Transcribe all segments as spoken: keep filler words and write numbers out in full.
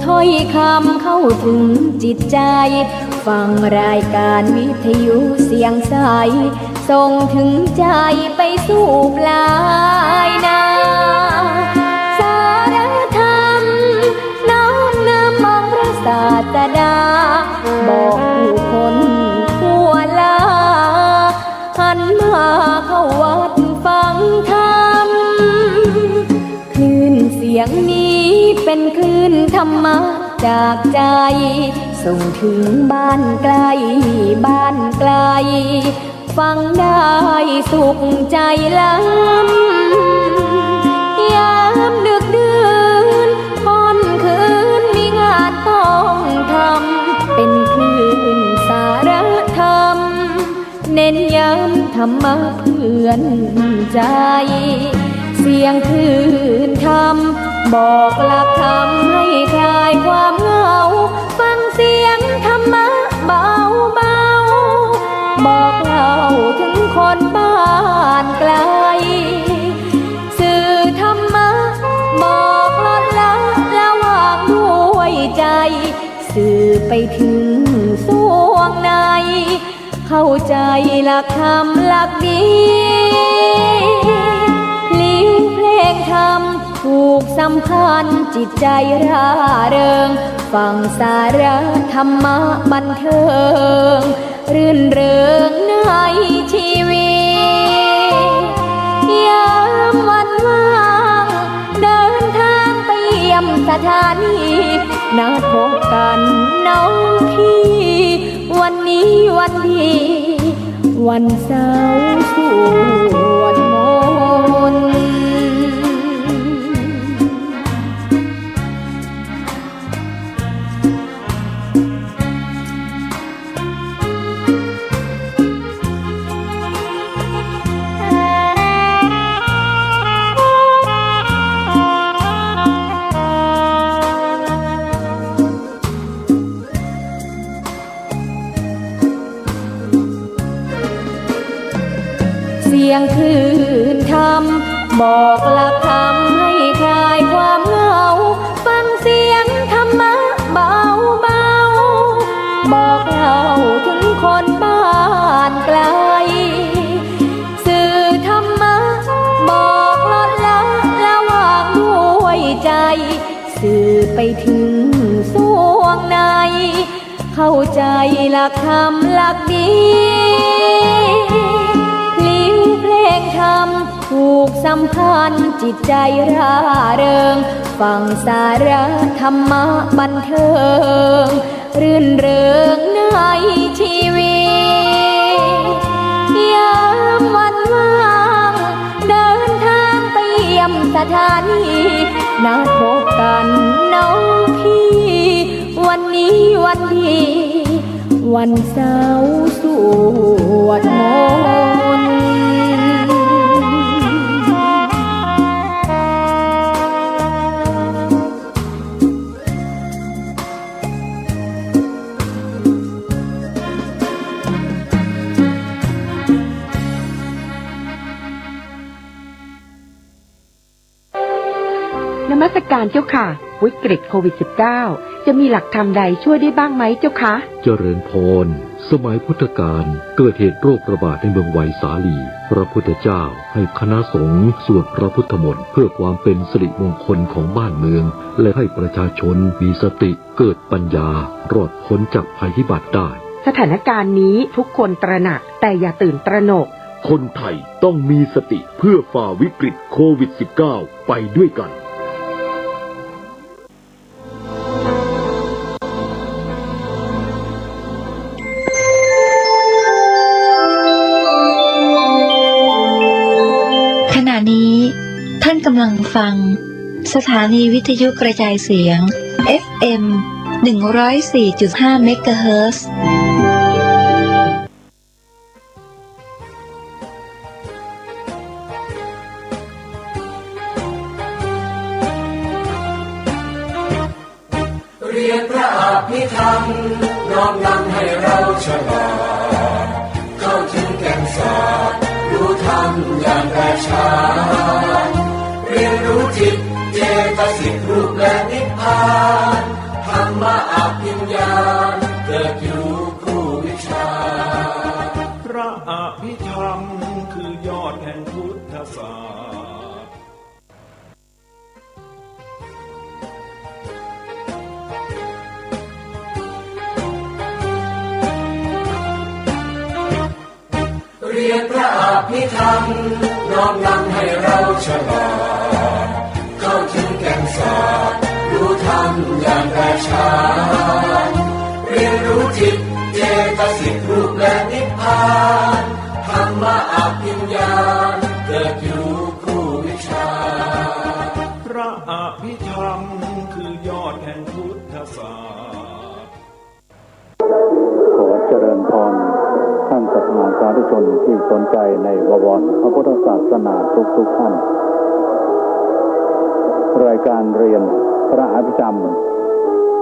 ถ้อยคำเข้าถึงจิตใจ ฟังรายการวิทยุเสียงใส ส่งถึงใจไปสู่ปลายนา สารธรรมน้อมนำองค์พระศาสดา บอกผู้คนทั่วลา หันมาเข้าวัดฟังธรรม คลื่นเสียงนี้เป็นคลื่นธรรมะจากใจ ส่งถึงบ้านไกลบ้านไกล ฟังได้สุขใจล้ำ ยามดึกดื่นค่ำคืนมีงานต้องทำ เป็นคลื่นสารธรรม เน้นย้ำธรรมะเพื่อนใจ เสียงคลื่นธรรม บอกหลักธรรมให้คลายความเหงา ฟังเสียงธรรมะเบาๆ บอกเล่าถึงคนบ้านไกล สื่อธรรมะ บอกลดละละวางด้วยใจ สื่อไปถึงส่วงใน เข้าใจหลักธรรมหลักดี พลิ้วเพลงธรรมผูกสัมพันธ์จิตใจร่าเริง ฟังสาระธรรมะบันเทิง รื่นเริงในชีวิต ยามวันว่าง เดินทางไปเยี่ยมสถานี นัดพบกันน้องพี่ วันนี้วันดี วันเสาร์สวดมนต์ เสียงคลื่นธรรม บอกหลักธรรมให้คลายความเหงา ฟังเสียงธรรมะเบาๆ บอกเล่าถึงคนบ้านไกล สื่อธรรมะ บอกลดละละวางด้วยใจ สื่อไปถึงส่วงใน เข้าใจหลักธรรมหลักดี พลิ้วเพลงธรรมผูกสัมพันธ์จิตใจร่าเริง ฟังสาระธรรมะบันเทิง รื่นเริงในชีวิต ยามวันว่าง เดินทางไปเยี่ยมสถานี นัดพบกันน้องพี่ วันนี้วันดี วันเสาร์สวดมนต์ นมัสการเจ้าค่ะ วิกฤตโควิด สิบเก้า จะมีหลักธรรมใดช่วยได้บ้างไหมเจ้าคะ เจริญพร สมัยพุทธกาลเกิดเหตุโรคระบาดในเมืองไวสาลี พระพุทธเจ้าให้คณะสงฆ์สวดพระพุทธมนต์เพื่อความเป็นสิริมงคลของบ้านเมือง และให้ประชาชนมีสติเกิดปัญญารอดพ้นจากภัยพิบัติได้ สถานการณ์นี้ทุกคนตระหนัก แต่อย่าตื่นตระหนก คนไทยต้องมีสติเพื่อฝ่าวิกฤตโควิด สิบเก้า ไปด้วยกัน ขณะนี้ท่านกำลังฟังสถานีวิทยุกระจายเสียง เอฟเอ็ม หนึ่งร้อยสี่จุดห้า เมกะเฮิรตซ์ เรียนพระอภิธรรม น้อมนำให้เราฉลาด เข้าถึงแก่นศาสตร์ รู้ธรรมอย่างแตกฉาน เรียนรู้จิต จิ เจตสิกรูปและนิพพาน ธรรมะอภิญญา เกิดอยู่คู่วิชา พระอภิธรรมคือยอดแห่งพุทธศาสตร์ เรียนพระอภิธรรม น้อมนำให้เราฉลาด เข้าถึงแก่นศาสตร์ รู้ธรรมอย่างแตกฉาน เรียนรู้จิต เจตสิกรูปและนิพพาน ธรรมะอภิญญา เกิดอยู่คู่วิชา พระอภิธรรมคือยอดแห่งพุทธศาสตร์ ขอเจริญพรท่านศรัทธาสาธุชนที่สนใจในบวรพระพุทธศาสนาทุกๆท่าน รายการเรียนพระอภิธรรม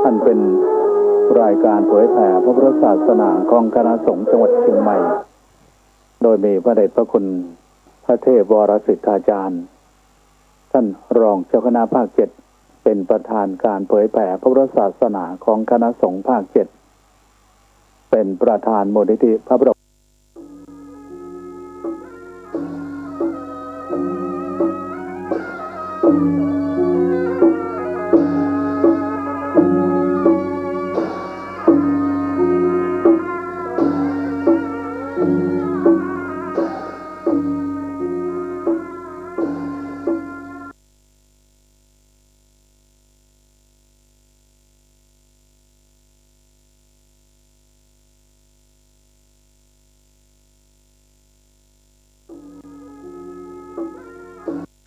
อันเป็นรายการเผยแผ่พระพุทธศาสนาของคณะสงฆ์จังหวัดเชียงใหม่ โดยมีพระเดชพระคุณพระเทพวรสิทธาจารย์ ท่านรองเจ้าคณะภาคเจ็ด เป็นประธานการเผยแผ่พระพุทธศาสนาของคณะสงฆ์ภาคเจ็ด เป็นประธานมูลนิธิพระบรม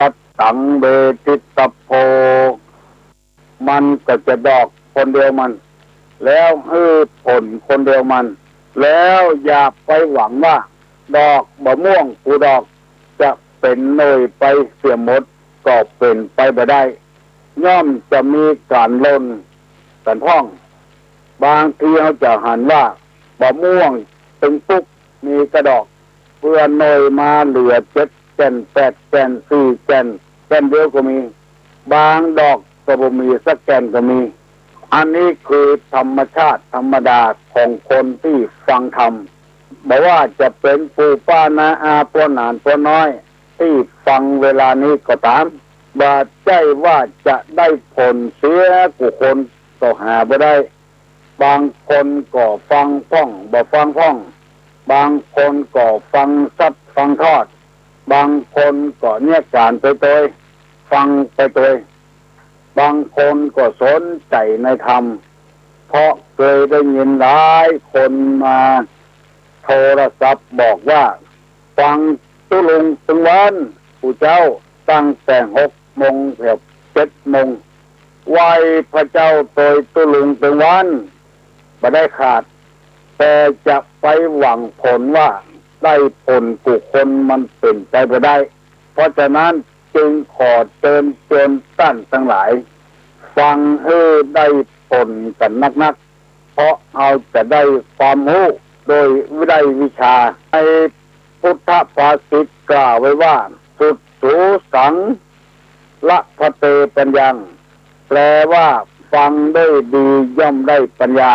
ตัตถัง เวทิตาโพ มันก็จะดอกคนเดียวมัน แล้วหื้อผลคนเดียวมัน แล้วอย่าไปหวังว่าดอกบะม่วงกู้ดอกจะเป๋นหน่วยไปเสียหมด ก็เป๋นไปบ่ได้ ย่อมจะมีก๋านหล่นกั๋นพ่อง บางทีเฮาจะหันว่าบะม่วงตึงปุ๊กมีก้าดอก เปื้อหน่วยมาเหลือเจ็ดแก่น แปดแก่น สี่แก่น แก่นเดียวก็มี บางดอกก็บ่มีสักแก่นก็มี อันนี้คือธรรมชาติธรรมดาของคนตี้ฟังธรรม บ่ว่าจะเป๋นปู่ป้าน้าอา ป้อหนานป้อน้อย ตี้ฟังเวลานี้ก็ต๋าม บ่ใจ้ว่าจะได้ผลเสียกู้คน ก็หาบ่ได้ บางคนก็ฟังพ่อง บ่ฟังพ่อง บางคนก็ฟังซัดฟังทอด บางคนก็เยียะก๋านไปโตย ฟังไปโตย บางคนก็สนใจ๋ในธรรม เพราะเกยได้ยินหลายคนมาโทรศัพท์บอกว่า ฟังตุ๊ลุงตึงวัน ปู่เจ้า ตั้งแต่หกโมงแถวเจ็ดโมง ไหว้พระเจ้าโตยตุ๊ลุงตึงวัน บ่ได้ขาด แต่จะไปหวังผลว่าได้ผลกู้คนมันเป๋นไปบ่ได้ เพราะฉะนั้นจึงขอเจิญจวนต้านตังหลาย ฟังหื้อได้ผลกั๋นนักๆ เพราะเฮาจะได้ความฮู้โดยได้วิชา ในพุทธภาษิตกล่าวไว้ว่า สุตถูสัง ละพะเต ปัญญัง แปลว่า ฟังด้วยดีย่อมได้ปัญญา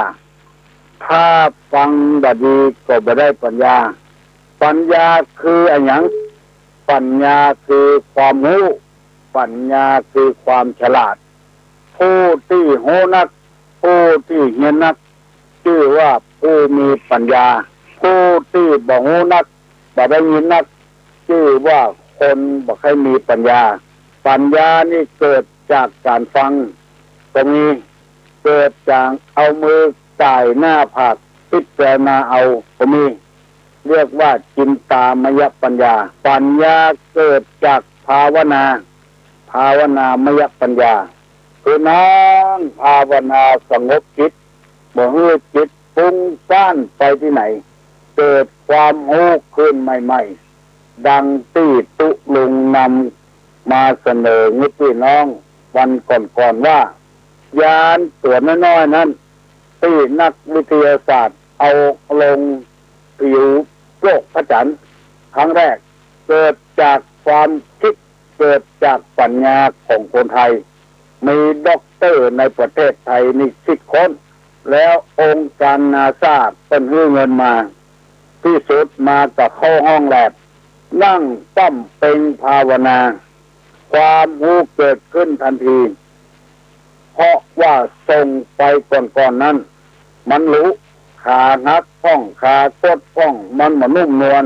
ถ้าฟังบ่ดีก็บ่ได้ปัญญา ปัญญาคืออะหยัง ปัญญาคือความฮู้ ปัญญาคือความฉลาด ผู้ตี้ฮู้นัก ผู้ตี้เฮียนนัก จื้อว่าผู้มีปัญญา ผู้ตี้บ่ฮู้นัก บ่ได้ยินนัก จื้อว่าคนบ่ใค่มีปัญญา ปัญญานี่เกิดจากก๋านฟังก็มี เกิดจากเอามือก่ายหน้าผากพิจารณาเอาก็มี เรียกว่าจินตามยปัญญา ปัญญาเกิดจากภาวนา ภาวนามยปัญญา คือนั่งภาวนาสงบจิต บ่หื้อจิตฟุ้งซ่านไปตี้ไหน เกิดความฮู้ขึ้นใหม่ๆ ดังตี้ตุ๊ลุงนำมาเสนอหื้อปี้น้องวันก่อนๆ ว่า ยานตั๋วน้อยๆ นั้น ตี้นักวิทยาศาสตร์เอาลงผิวโลกพระจันทร์ครั้งแรก เกิดจากความคิด เกิดจากปัญญาของคนไทย มีด็อกเตอร์ในประเทศไทยนี่คิดค้น แล้วองค์การนาซาเปิ้นหื้อเงินมา พิสูจน์มาก็เข้าห้องแล็บ นั่งป้ำเป็งภาวนา ความฮู้เกิดขึ้นทันที เพราะว่าส่งไปก่อนๆ นั้น มันหลุ ขาหักพ่อง ขากดพ่อง มันบ่นุ่มนวล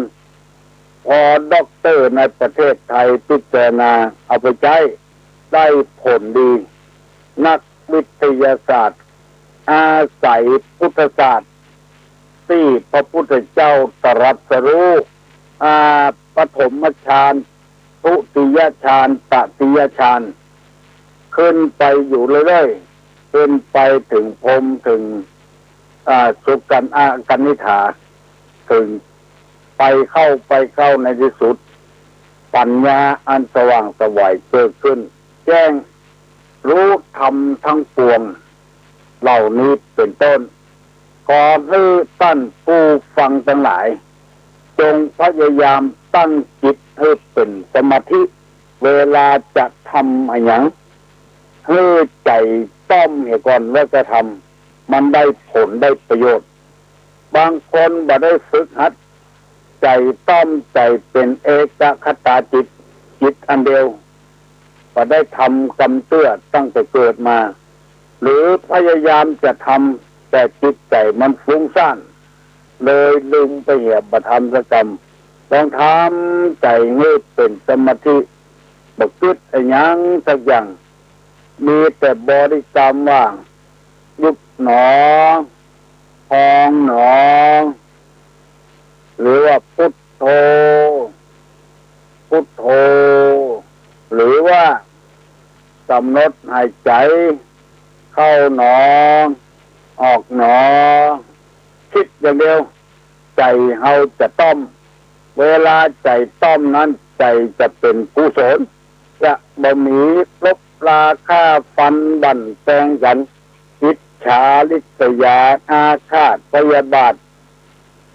พอด็อกเตอร์ในประเทศไทยพิจารณาเอาไปใจ๊ ได้ผลดี นักวิทยาศาสตร์ อาศัยพุทธศาสตร์ ตี้พระพุทธเจ้าตรัสรู้ อ่า ปฐมฌาน ทุติยฌาน ตติยฌาน ขึ้นไปอยู่เรื่อยๆ ขึ้นไปถึงพรหม ถึง อ่า สุกัญ อ่า กนิษฐา ถึงไปเข้า ไปเข้า ในที่สุด ปัญญาอันสว่างไสวเกิดขึ้น แจ้งรู้ธรรมทั้งปวง เหล่านี้เป็นต้น ขอหื้อต้านผู้ฟังตังหลาย จงพยายามตั้งจิตหื้อเป๋นสมาธิ เวลาจะทำอะหยัง หื้อใจ๋ต้อมเหียก่อนแล้วจะทำ มันได้ผลได้ประโยชน์ บางคนบ่ได้ฝึกหัด ใจ๋ต้อมใจ๋เป๋นเอกคตาจิต จิตอันเดียว บ่ได้ทำกำเตื้อตั้งแต่เกิดมา หรือพยายามจะทำ แต่จิตใจ๋มันฟุ้งซ่าน เลยลืมไปเหียบ่ทำสักกำ ต้องทำใจ๋หื้อเป๋นสมาธิ บ่กึ๊ดอะหยังสักอย่าง มีแต่บริกรรมว่า ยุบหนอ พองหนอ หรือว่าพุทโธ พุทโธ หรือว่ากำหนดหายใจ๋เข้าหนอ ออกหนอ คิดอย่างเดียว ใจ๋เฮาจะต้อม เวลาใจ๋ต้อมนั้น ใจ๋จะเป๋นกุศล จะบ่มีลบราฆ่าฟันบั่นแตงกั๋น อิจฉาริษยา อาฆาตพยาบาท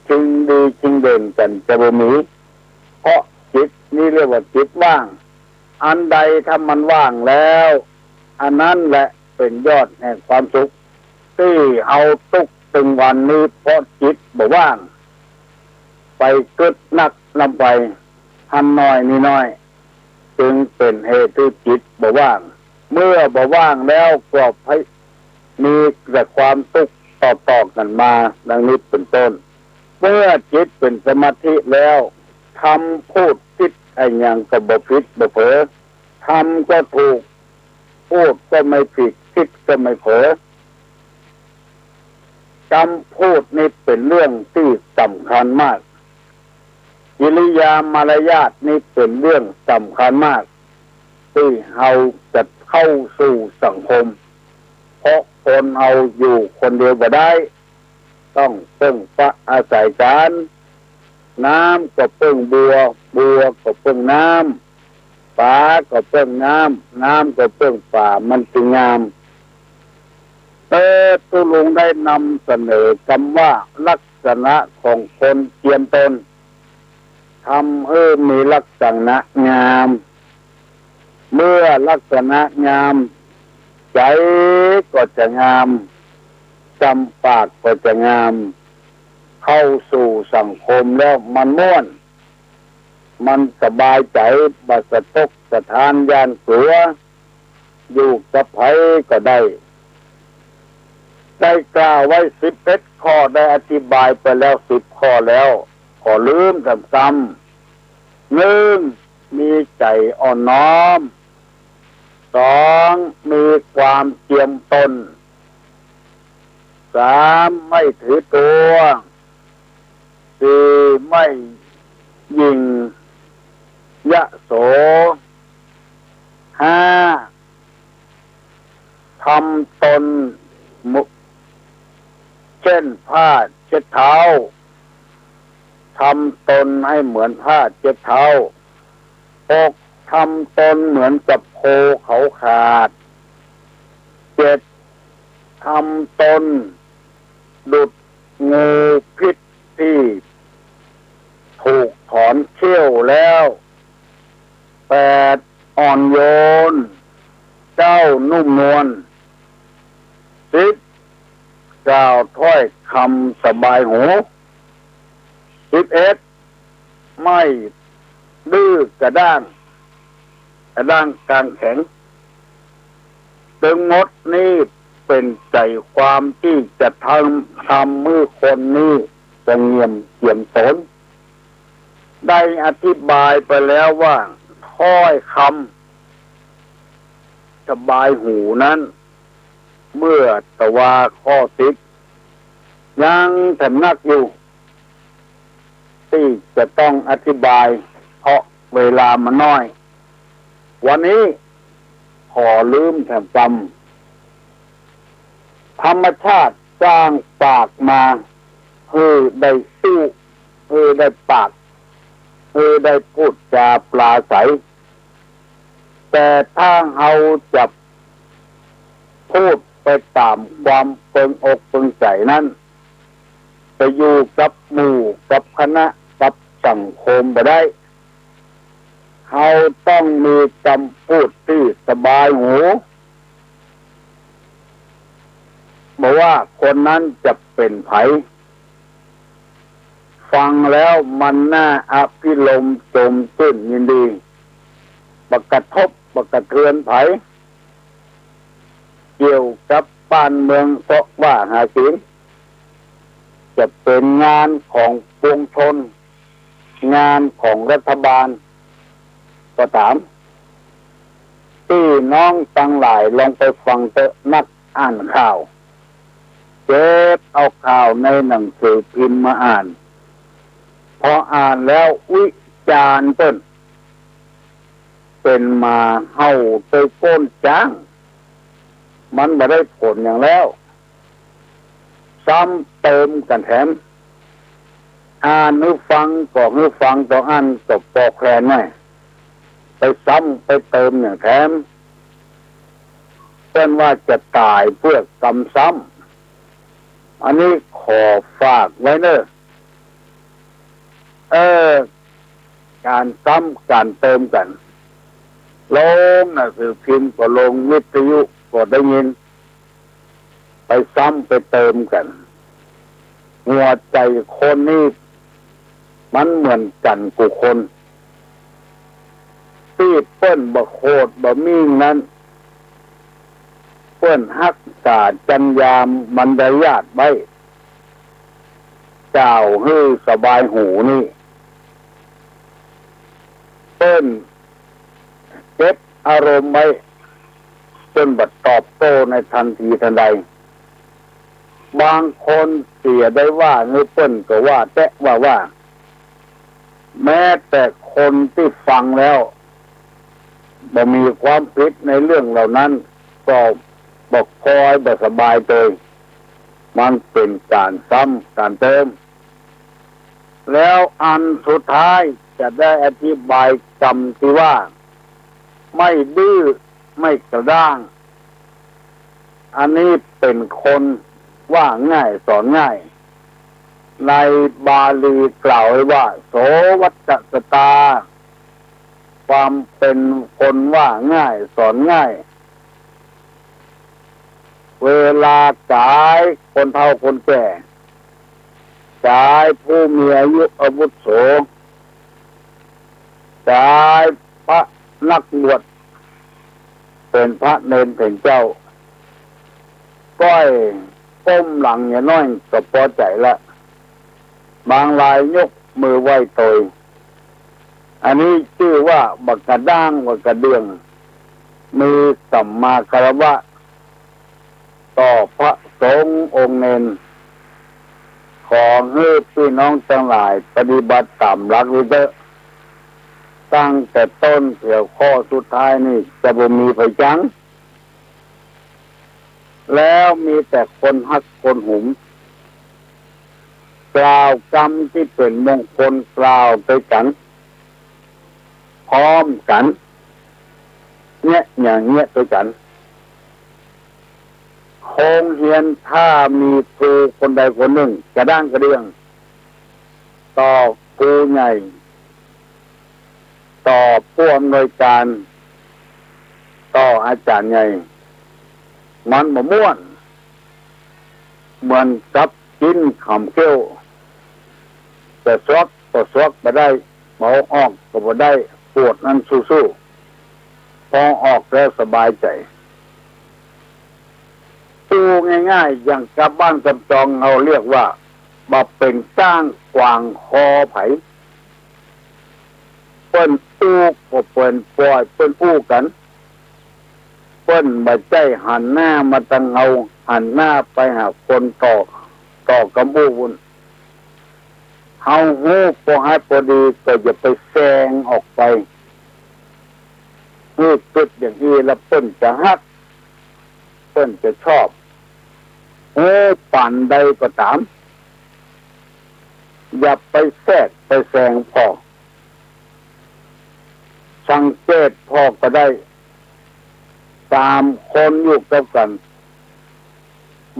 ชิงดีชิงเด่นกั๋นจะบ่มี เพราะจิตนี้เรียกว่าจิตว่าง อันใดถ้ามันว่างแล้ว อันนั้นแหละเป๋นยอดแห่งความสุข ตี้เฮาตุ๊กตึงวันนี้เพราะจิตบ่ว่าง ไปกึ๊ดนักนำไป หันหน่อยนี่หน่อย จึงเป๋นเหตุหื้อจิตบ่ว่าง เมื่อบ่ว่างแล้วก็ไปมีแต่ความตุ๊กต่อๆ กั๋นมา ดังนี้เป๋นต้น เมื่อจิตเป๋นสมาธิแล้ว กำพูดผิดอะหยังก็บ่ผิดบ่เผลอ กำก็ถูก พูดก็ไม่ผิด ผิดก็ไม่เผลอ กำพูดนี่เป๋นเรื่องตี้สำคัญมาก กิริยามารยาทนี่เป๋นเรื่องสำคัญมาก ตี้เฮาจะเข้าสู่สังคม เพราะคนเฮาอยู่คนเดียวบ่ได้ ต้องเปิ้งปะอาศัยกั๋น น้ำก็เปิ้งบัว บัวก็เปิ้งน้ำ ป๋าก็เปิ้งน้ำ น้ำก็เปิ้งป๋า มันจึงงาม เออ ตุ๊ลุงได้นำเสนอกำว่าลักษณะของคนเจียมตน ทำหื้อมีลักษณะงาม เมื่อลักษณะงาม ใจ๋ก็จะงาม จำปากก็จะงาม เข้าสู่สังคมแล้วมันม่วน มันสบายใจ๋ บ่สะตกสะท้านย้านกั๋ว อยู่กับใผก็ได้ ได้กล่าวไว้สิบเอ็ดข้อ ได้อธิบายไปแล้วสิบข้อแล้ว ขอลืมซ้ำๆ หนึ่ง มีใจ๋อ่อนน้อม สอง มีความเจียมตน สาม ไม่ถือตัว สี่ ไม่หยิ่งยโส ห้า ทำตนเหมือน เช่นผ้าเช็ดเท้า ทำตนให้เหมือนผ้าเช็ดเท้า หก ทำตนเหมือนกับโคเขาขาด เจ็ด ทำตนดุจงูพิษที่ถูกถอนเขี้ยวแล้ว แปด อ่อนโยน เจ้านุ่มนวล สิบ กล่าวถ้อยคำสบายหู สิบเอ็ด ไม่ดื้อกระด้าง กระด้างกางแข็ง ตึงหมดนี้เป๋นใจ๋ความตี้จะทำ ทำหื้อคนนี้สงเงียมเจียมโตน ได้อธิบายไปแล้วว่าถ้อยคำสบายหูนั้น เมื่อตะวาข้อสิบ ยังแถมนักอยู่ ตี้จะต้องอธิบาย เพราะเวลามันน้อย วันนี้ขอลืมแถมกำ ธรรมชาติสร้างปากมา หื้อได้อู้ หื้อได้ปาก หื้อได้พูดจาปราศรัย แต่ถ้าเฮาจะพูดไปต๋ามความเปิงอกเปิงใจ๋นั้น จะอยู่กับหมู่กับคณะกับสังคมบ่ได้ เฮาต้องมีกำพูดตี้สบายหู บ่ว่าคนนั้นจะเป๋นใผ ฟังแล้วมันน่าอภิรมย์จมจื้นยินดี บ่กระทบบ่กระเทือนใผ เกี่ยวกับบ้านเมืองเซาะว่าหากิ๋น จะเป๋นงานของปวงชน งานของรัฐบาล ก็ต๋าม ตี้น้องตังหลายลองไปฟังเต๊อะ นักอ่านข่าว เก็บเอาข่าวในหนังสือพิมพ์มาอ่าน พออ่านแล้ววิจารณ์เปิ้น เป๋นหมาเห่าใต้ก้นจ๊าง มันบ่ได้ผลหยังแล้ว ซ้ำเติมกั๋นแถม อ่านหื้อฟังก็หื้อฟังตองอั้นก็ปอแคลนหน้อย ไปซ้ำไปเติมหยังแถม เปิ้นว่าจะต๋ายเปื้อกำซ้ำ อันนี้ขอฝากไว้เน่อ เออ ก๋านซ้ำก๋านเติมกั๋น ลงหนังสือพิมพ์ก็ลง วิทยุก็ได้ยิน ไปซ้ำไปเติมกั๋น หัวใจ๋คนนี้มันเหมือนกั๋นกู้คน ตี้เปิ้นบ่โขดบ่มิ่งนั้น เปิ้นฮักษาจรรยาบรรยาทไว้ กล่าวหื้อสบายหูนี่ เปิ้นเก็บอารมณ์ไว้ เปิ้นบ่ตอบโต้ในทันทีทันใด บางคนเสียได้ว่าหื้อเปิ้นก็ว่าแต๊ว่าว่า แม้แต่คนตี้ฟังแล้วบ่มีความผิดในเรื่องเหล่านั้น ก็บ่คอยบ่สบายเตย มันเป๋นก๋านซ้ำก๋านเติม แล้วอันสุดท้ายจะได้อธิบายกำตี้ว่า ไม่ดื้อไม่กระด้าง อันนี้เป๋นคนว่าง่ายสอนง่าย ในบาลีกล่าวไว้ว่า โสวัตสตา ความเป๋นคนว่าง่ายสอนง่าย เวลาก๋ายคนเฒ่าคนแก่ ก๋ายผู้มีอายุอาวุโส ก๋ายพระนักบวช เป๋นพระเณรเป๋นเจ้า ก้อยก้มหลังหยังน้อยก็ปอใจ๋ละ บางรายยกมือไหว้เตย อันนี้จื้อว่าบ่กระด้างบ่กระเดื่อง มีสัมมาคารวะ ต่อพระสงฆ์องค์เณร ขอหื้อปี้น้องตังหลายปฏิบัติต๋ามหลักนี้เต๊อะ ตั้งแต่ต้นเถื้อข้อสุดท้ายนี่จะบ่มีใผจั้ง แล้วมีแต่คนฮักคนหุม กล่าวกำตี้เป๋นมงคลกล่าวตวยกั๋น พร้อมกั๋น เยียะหยังเยียะตวยกั๋น โฮงเฮียนถ้ามีครูคนใดคนนึ่งกระด้างกระเดื่อง ต่อครูใหญ่ ต่อผู้อำนวยก๋าน ต่ออาจ๋ารย์ใหญ่ มันบ่ม่วน เหมือนกับกิ๋นขำเขี้ยว จะสวกก็สวกบ่ได้ บ่ออกก็บ่ได้ ปวดนั้นสู้ๆ พอออกแล้วสบายใจ๋ อู้ง่ายๆ อย่างกับบ้านกำจองเฮาเรียกว่า บ่เป๋นก้างขวางคอใผ เปิ้นอู้ก็เปิ้นป่อย เปิ้นอู้กั๋น เปิ้นบ่ใจ้หันหน้ามาตังเฮา หันหน้าไปหาคนต่อ ต่อกำอู้ปุ้น เฮาฮู้ปอหัดปอดีก็อย่าไปแซงออกไป ฮู้กึ๊ดอย่างอี้แล้วเปิ้นจะฮัก เปิ้นจะชอบ ฮู้ปานใดก็ต๋าม อย่าไปแซกไปแซงผ่อ สังเกตผ่อก็ได้ สามคนอยู่กับกั๋น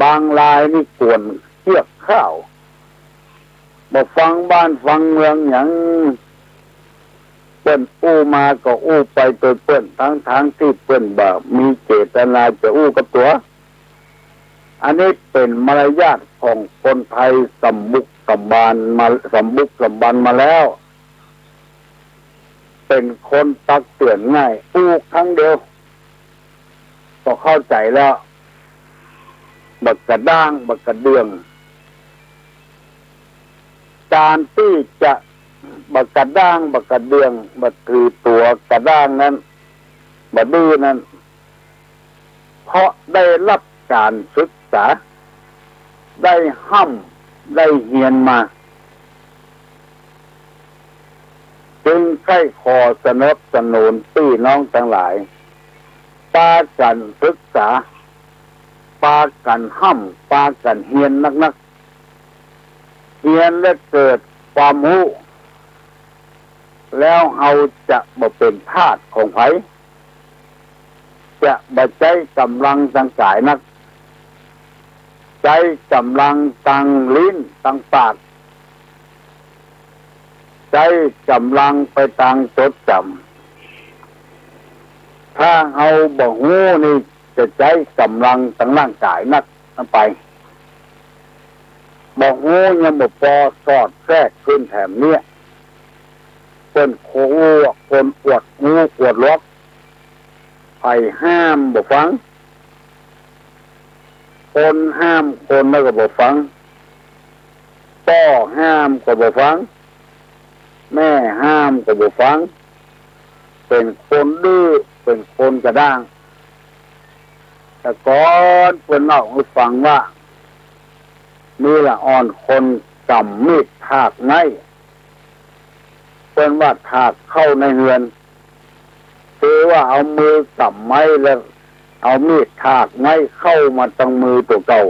บางรายนี่กวนเคียกข้าว บ่ฟังบ้านฟังเมืองหยัง เปิ้นอู้มาก็อู้ไปโตยเปิ้น ทั้งๆ ตี้เปิ้นบ่มีเจตนาจะอู้กับตั๋ว อันนี้เป๋นมารยาทของคนไทยสำบุกสำบานมา สำบุกสำบันมาแล้ว เป๋นคนตักเตื๋อนง่าย อู้ครั้งเดียวก็เข้าใจ๋แล้ว บ่กระด้าง บ่กระเดื่อง ก๋านตี้จะบ่กระด้าง บ่กระเดื่อง บ่ถือตั๋วกระด้างนั้น บ่ดื้อนั้น เพราะได้รับก๋านศึกษา ได้ฮ่ำ ได้เฮียนมา จึงใค่ขอสนับสนุนปี้น้องตังหลาย ปากั๋นศึกษา ปากั๋นฮ่ำ ปากั๋นเฮียนนักๆ เฮียนและเกิดความฮู้ แล้วเฮาจะบ่เป๋นทาสของใผ จะบ่ใจ๊ก๋ำลังตางก๋ายนัก ใจ๊ก๋ำลังตางลิ้นตางปาก ใจ๊ก๋ำลังไปตางจดจ๋ำ ถ้าเฮาบ่ฮู้นี่จะใจ๊ก๋ำลังตางร่างก๋ายนัก นั้นไป บ่ฮู้ยังบ่ปอ สอดแทรกขึ้นแถมเนี้ย เปิ้นโข คนอวดฮู้อวดหลวก ใผห้ามบ่ฟัง คนห้ามคนแล้วก็บ่ฟัง ป้อห้ามก็บ่ฟัง แม่ห้ามก็บ่ฟัง เป๋นคนดื้อ เป๋นคนกระด้าง แต่ก่อนเปิ้นเล่าหื้อฟังว่า มีละอ่อนคนก๋ำมีดถากไม้ เปิ้นว่าถากเข้าในเฮือน คือว่าเอามือก๋ำไม้แล้วเอามีดถากไม้เข้ามาตางมือตั๋วเก่า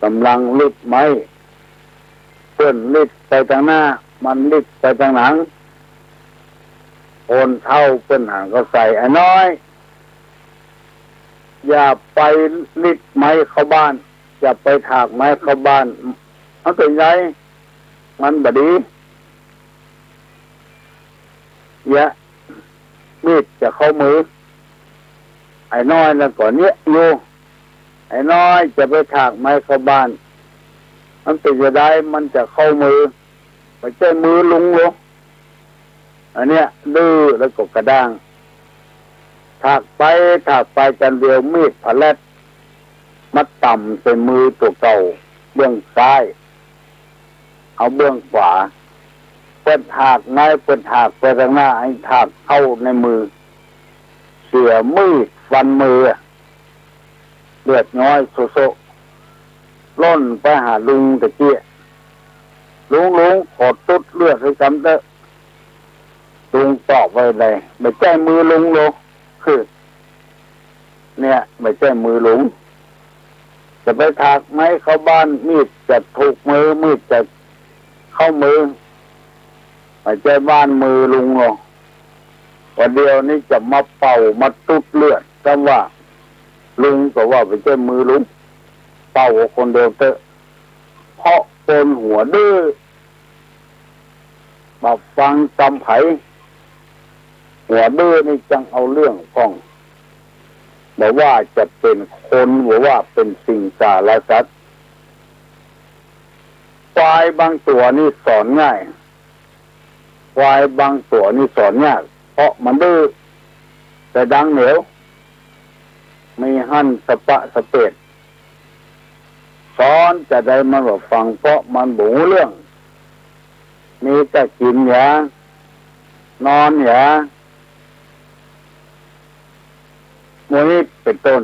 ก๋ำลังลิดไม้ เปิ้นลิดไปตางหน้า มันลิดไปตางหลัง คนเฒ่าเปิ้นหันก็ใส่ ไอ้น้อย อย่าไปลิดไม้เข้าบ้าน อย่าไปถากไม้เข้าบ้าน มันเป๋นไง มันบ่ดี เยียะ มีดจะเข้ามือ ไอ้น้อยนั้นก็เยียะอยู่ ไอ้น้อยจะไปถากไม้เข้าบ้าน มันเป๋นจะได มันจะเข้ามือ บ่ใจ้มือลุงหรอก อันเนี้ยดื้อแล้วก็กระด้าง ถากไปถากไปจันเดียวมีดผะแลดมาต่ำใส่มือตั๋วเก่าเบื้องซ้าย เอาเบื้องขวา เปิ้นถากไม้ เปิ้นถากไปตางหน้า ไอ้ถากเข้าในมือ เสียมีดฟันมือ เลือดย้อยโซะๆ ล่นไปหาลุงตะเกียะ ลุง ลุง ขอตุ๊ดเลือดหื้อกำเต๊อะ ลุงตอบว่าได บ่ใจ้มือลุงหรอก คือ เนี่ย บ่ใจ้มือลุง จะไปถากไม้เข้าบ้าน มีดจะถูกมือ มีดจะเข้ามือ บ่ใจ้บ้านมือลุงหรอก ว่าเดี๋ยวนี้จะมาเป่ามาตุ๊ดเลือด กำว่าลุงก็ว่าบ่ใจ้มือลุง เป่าคนเดียวเต๊อะ เพราะคนหัวดื้อ บ่ฟังกำใผ หัวดื้อนี่จังเอาเรื่องพ่อง บ่ว่าจะเป๋นคน บ่ว่าเป๋นสิงสารสัตว์ ควายบางตั๋วนี่สอนง่าย ควายบางตั๋วนี่สอนยาก เพราะมันดื้อ แต่ดังเหนียว มีหั้นสะปะสะเปด สอนจาใดมันบ่ฟัง เพราะมันบ่ฮู้เรื่อง มีแต่กิ๋นหยา นอนหยา หมู่นี้เป๋นต้น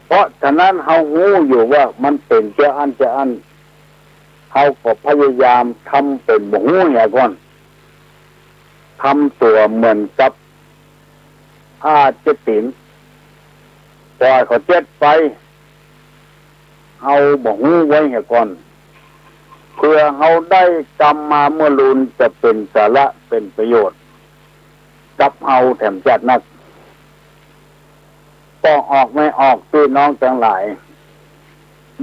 เพราะฉะนั้นเฮาฮู้อยู่ว่ามันเป๋นเจ้าอั้นเจ้าอั้น เฮาก็พยายามทำเป๋นบ่ฮู้เหียก่อน ทำตั๋วเหมือนกับผ้าเจ็ดตี๋น ปล่อยเขาเจ็ดไป เฮาบ่ฮู้ไว้เหียก่อน เผื่อเฮาได้กำมาเมื่อลูนจะเป๋นสาระเป๋นประโยชน์กับเฮาแถมจ๊าดนัก ก็ออกไม่ออก ปี้น้องตังหลาย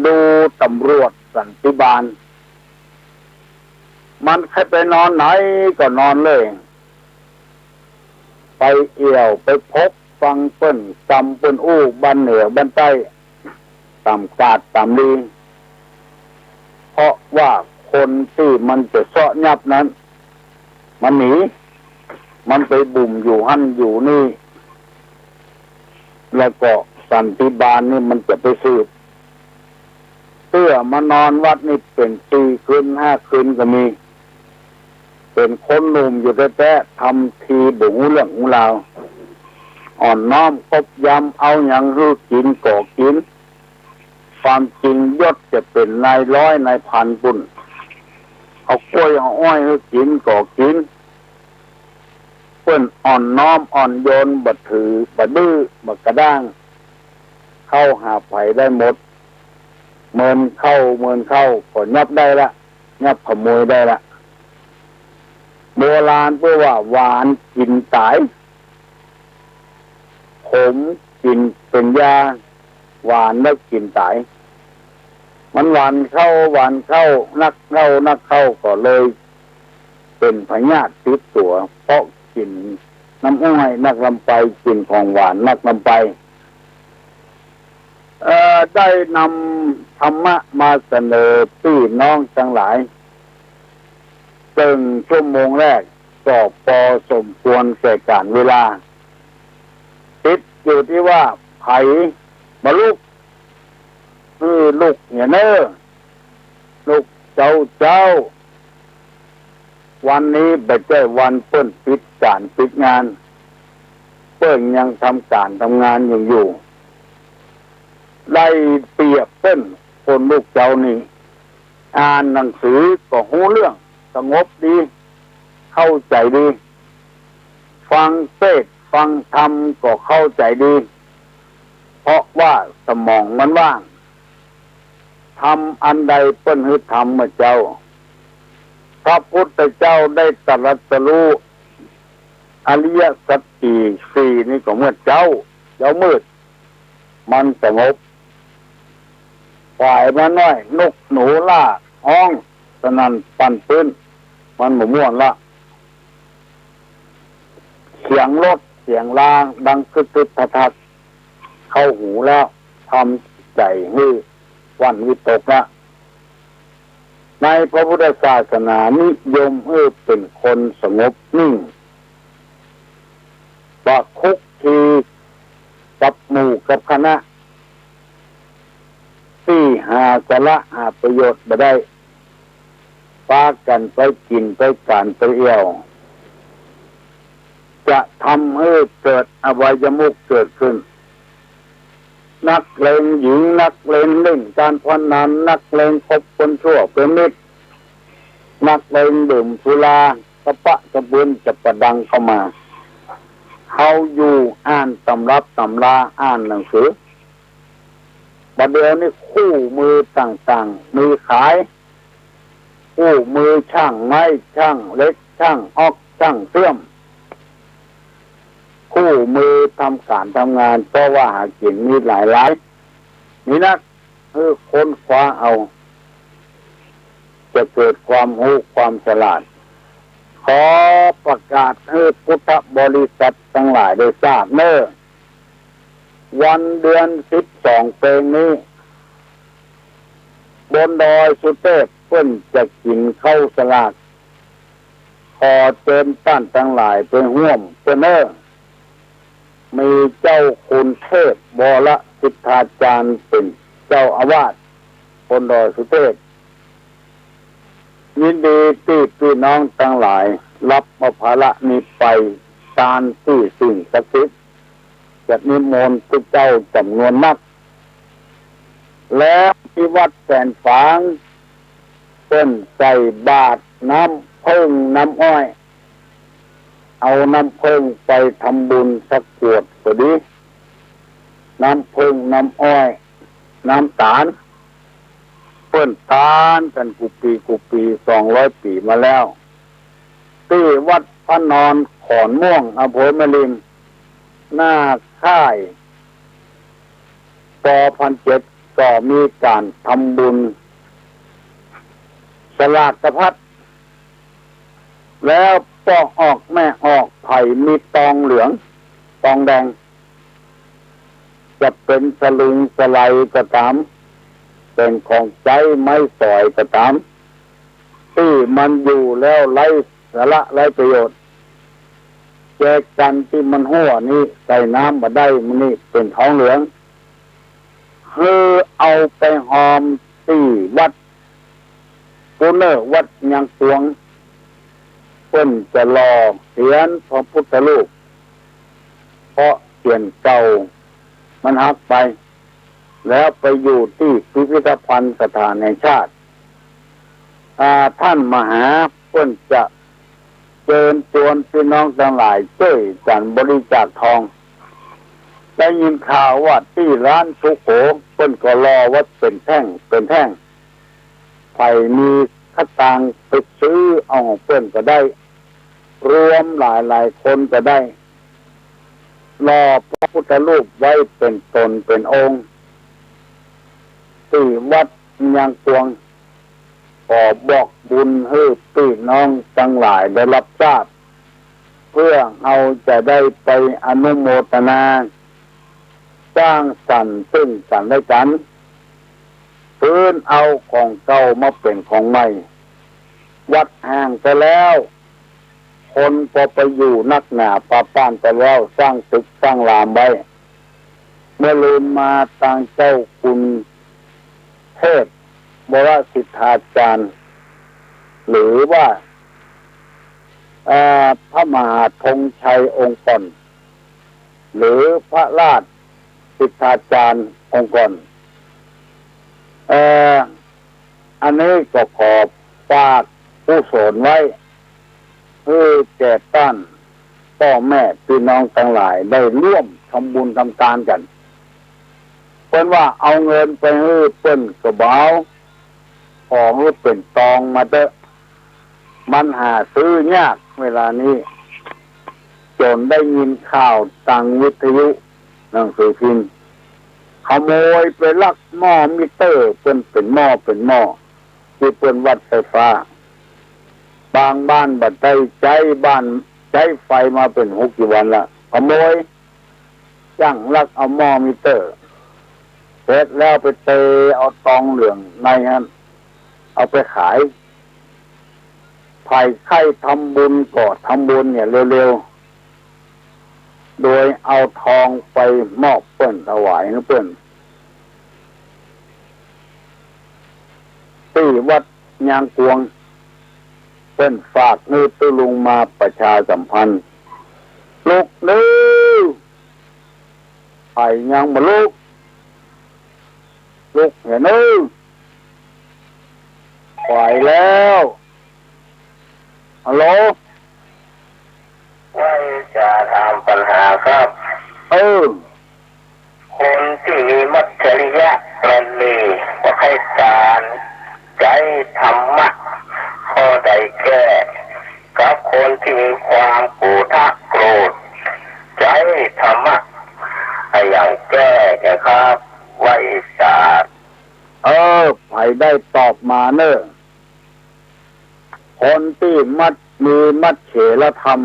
ดูตำรวจสันติบาล มันใค่ไปนอนไหนก็นอนเลย ไปเอี่ยวไปพบฟังเปิ้นกำเปิ้นอู้บ้านเหนือบ้านใต้ ต๋ามกาดต๋ามลี เพราะว่าคนตี้มันจะเซาะยับนั้น มันหนี มันไปบุ่มอยู่หั้นอยู่นี่ แล้วก็สันติบาลนี่มันจะไปสืบ เตื้อมานอนวัดนี่เป๋นสี่คืนห้าคืนก็มี เป๋นคนหนุ่มอยู่แต๊ๆ ทำทีบ่ฮู้เรื่องฮู้ราว อ่อนน้อมกบยำ เอาหยังหื้อกิ๋นก็กิ๋น ความจริงยศจะเป๋นนายร้อยนายพันปู้น เอากล้วยเอาอ้อยหื้อกิ๋นก็กิ๋น เปิ้นอ่อนน้อมอ่อนโยน บ่ถือ บ่ดื้อ บ่กระด้าง เข้าหาใผได้หมด เมินเข้า เมินเข้า ก็ยับได้ละ ยับขโมยได้ละ โบราณเปิ้นว่า หวานกิ๋นต๋าย ขมกิ๋นเป๋นยา หวานแล้วกิ๋นต๋าย มันหวานเข้า หวานเข้า นักเข้า นักเข้า ก็เลยเป๋นพยาธิติดตั๋ว เพราะกิ๋นน้ำอ้อยนักนำไป กิ๋นของหวานนักนำไป เอ่อ ได้นำธรรมะมาเสนอปี้น้องตังหลาย เซิ่งชั่วโมงแรกก็ปอสมควรแก่ก๋านเวลา ติดอยู่ตี้ว่าใผบ่ลุก หื้อลุกเหียเน่อ ลุกเจ๊าเจ๊า วันนี้บ่ใจ้วันเปิ้นปิดก๋านปิดงาน เปิ้นยังทำก๋านทำงานยังอยู่ ได้เปรียบเปิ้น คนลุกเจ๊านี่ อ่านหนังสือก็ฮู้เรื่อง สงบดี เข้าใจ๋ดี ฟังเทศน์ฟังธรรมก็เข้าใจ๋ดี เพราะว่าสมองมันว่าง ธรรมอันใดเปิ้นหื้อธรรมเมื่อเจ๊า พระพุทธเจ้าได้ตรัสรู้อริยสัจสี่ สี่นี่ก็เมื่อเจ๊า เจ๊ามืด มันสงบ ฝ่ายมาน้อย นกหนูล่าฮ้องสนั่นปั่นปื๊น มันบ่ม่วนละ เสียงรถเสียงราดังกึกกึกกักกัก เข้าหูแล้ว ทำใจ๋หื้อหวั่นวิตกละ ในพระพุทธศาสนานิยมหื้อเป๋นคนสงบนิ่ง บ่คลุกคลีกับหมู่กับคณะ ตี้หาสาระหาประโยชน์บ่ได้ ปากั๋นไปกิ๋นไปก๋านไปเอี่ยว จะทำหื้อเกิดอบายมุขเกิดขึ้น นักเลงหญิง นักเลงเล่นก๋านพนัน นักเลงคบคนชั่วเป๋นมิตร นักเลงดื่มสุรา กระปะกระเปือนจะประดังเข้ามา เฮาอยู่อ่านตำรับตำรา อ่านหนังสือ บ่าเดี่ยวนี้คู่มือต่างๆ มีขาย คู่มือช่างไม้ ช่างเหล็ก ช่างอ๊อก ช่างเตื้อม คู่มือทำก๋านทำงาน เพราะว่าหากิ๋นมีหลายๆ มีนัก เออ ค้นคว้าเอา จะเกิดความฮู้ความฉลาด ขอประกาศหื้อพุทธบริษัทตังหลายได้ทราบเน่อ วันเดือนสิบสองเป๋งนี้ บนดอยสุเตพเปิ้นจะกิ๋นข้าวสลาก ขอเจิญต้านตังหลายไปฮ่วมเปิ้นเน่อ มีเจ้าคุณเทพวรสิทธาจารย์เป๋นเจ้าอาวาสบนดอยสุเตพ ยินดีตี้ปี้น้องตังหลายฮับเอาภาระนี้ไป ตานตี้สิ่งศักดิ์สิทธิ์ จะนิมนต์ผู้เจ้าจ๋ำนวนนัก แล้วตี้วัดแสนฝาง เปิ้นใส่บาตรน้ำเผิ้งน้ำอ้อย เอาน้ำเผิ้งไปทำบุญสักขวดก็ดี น้ำเผิ้งน้ำอ้อย น้ำต๋าล เปิ้นตานกั๋นกู้ปี๋กู้ปี๋ สองร้อยปี๋มาแล้ว ตี้วัดพระนอนขอนม่วง อำเภอแม่ริม หน้าค่าย ป.พันเจ็ด ก็มีก๋านทำบุญสลากพัด แล้วป้อออกแม่ออก ใผมีตองเหลือง ตองแดง จะเป๋นสลุงสะใลก็ต๋าม เป๋นของใจ๊ไม้สอยก็ต๋าม ตี้มันอยู่แล้วไร้สาระไร้ประโยชน์ แจกั๋นตี้มันฮั้วนี้ ใส่น้ำบ่ได้ มันนี้เป๋นตองเหลือง หื้อเอาไปฮอมตี้วัดปูเน่อ วัดยางกวง เปิ้นจะหล่อเสียรพระพุทธรูป เพราะเสียรเก่ามันหักไป แล้วไปอยู่ตี้พิพิธภัณฑ์สถานแห่งชาติ อ่า ต้านมหาเปิ้นจะเจิญจวนปี้น้องตังหลายจ้วยกั๋นบริจาคตอง ได้ยินข่าวว่าตี้ร้านสุโข เปิ้นก็หล่อไว้เป๋นแท่งเป๋นแท่ง ใผมีสตางค์ไปซื้อเอาของเปิ้นก็ได้ รวมหลายๆ คนก็ได้ หล่อพระพุทธรูปไว้เป๋นต๋นเป๋นองค์ ตี้วัดยางกวง ขอบอกบุญหื้อปี้น้องตังหลายได้ฮับทราบ เพื่อเฮาจะได้ไปอนุโมทนา สร้างสรรค์ซึ่งกั๋นและกั๋น ฟื้นเอาของเก่ามาเป๋นของใหม่ วัดฮ้างไปแล้ว คนก็ไปอยู่นักหนาปาป้านไปแล้ว สร้างตึกสร้างรามไว้ เมื่อลืนมาตางเจ้าคุณเทพวรสิทธาจารย์ หรือว่า เอ่อ พระมหาธงชัยองค์ก่อน หรือพระราชสิทธาจารย์องค์ก่อน เอ่อ อันนี้ก็ขอฝากกุศลไว้ หื้อแก่ต้านป้อแม่ปี้น้องตังหลายได้ร่วมทำบุญทำตานกั๋น เปิ้นว่าเอาเงินไปหื้อเปิ้นก็บ่เอา ขอหื้อเป๋นตองมาเต๊อะ มันหาซื้อยากเวลานี้ จ๋นได้ยินข่าวตางวิทยุ หนังสือพิมพ์ ขโมยไปลักหม้อมิเตอร์ เปิ้นเป๋นหม้อเป๋นหม้อ ตี้เปิ้นวัดไฟฟ้า บางบ้านบ่ได้ใจ๊ บ้านใจ๊ไฟมาเป๋นหกเจ็ดวันละ ขโมย จ้างลักเอาหม้อมิเตอร์ เสร็จแล้วไปเตะเอาตองเหลืองในหั้น เอาไปขาย ใผใค่ทำบุญก็ทำบุญเนี่ยเร็วๆ โดยเอาตองไปมอบเปิ้น ถวายหื้อเปิ้น ตี้วัดยางกวง เปิ้นฝากหื้อตุ๊ลุงมาประชาสัมพันธ์ ลุกเน่อ ใผยังบ่ลุก ลุกเหียเน่อ ไปแล้ว ฮัลโหล ว่าจะถามปัญหาครับ เออ คนตี้มีมัจฉริยะบารมี บ่ใค่สาน ใจ๊ธรรมะข้อใดแก้ กับคนตี้มีความโกธะโกรธ ใจ๊ธรรมะอะหยังแก้นะครับ ว่าจะ เออ ใผได้ตอบมาเน่อ คนตี้มัจ มีมัจเฉรธรรม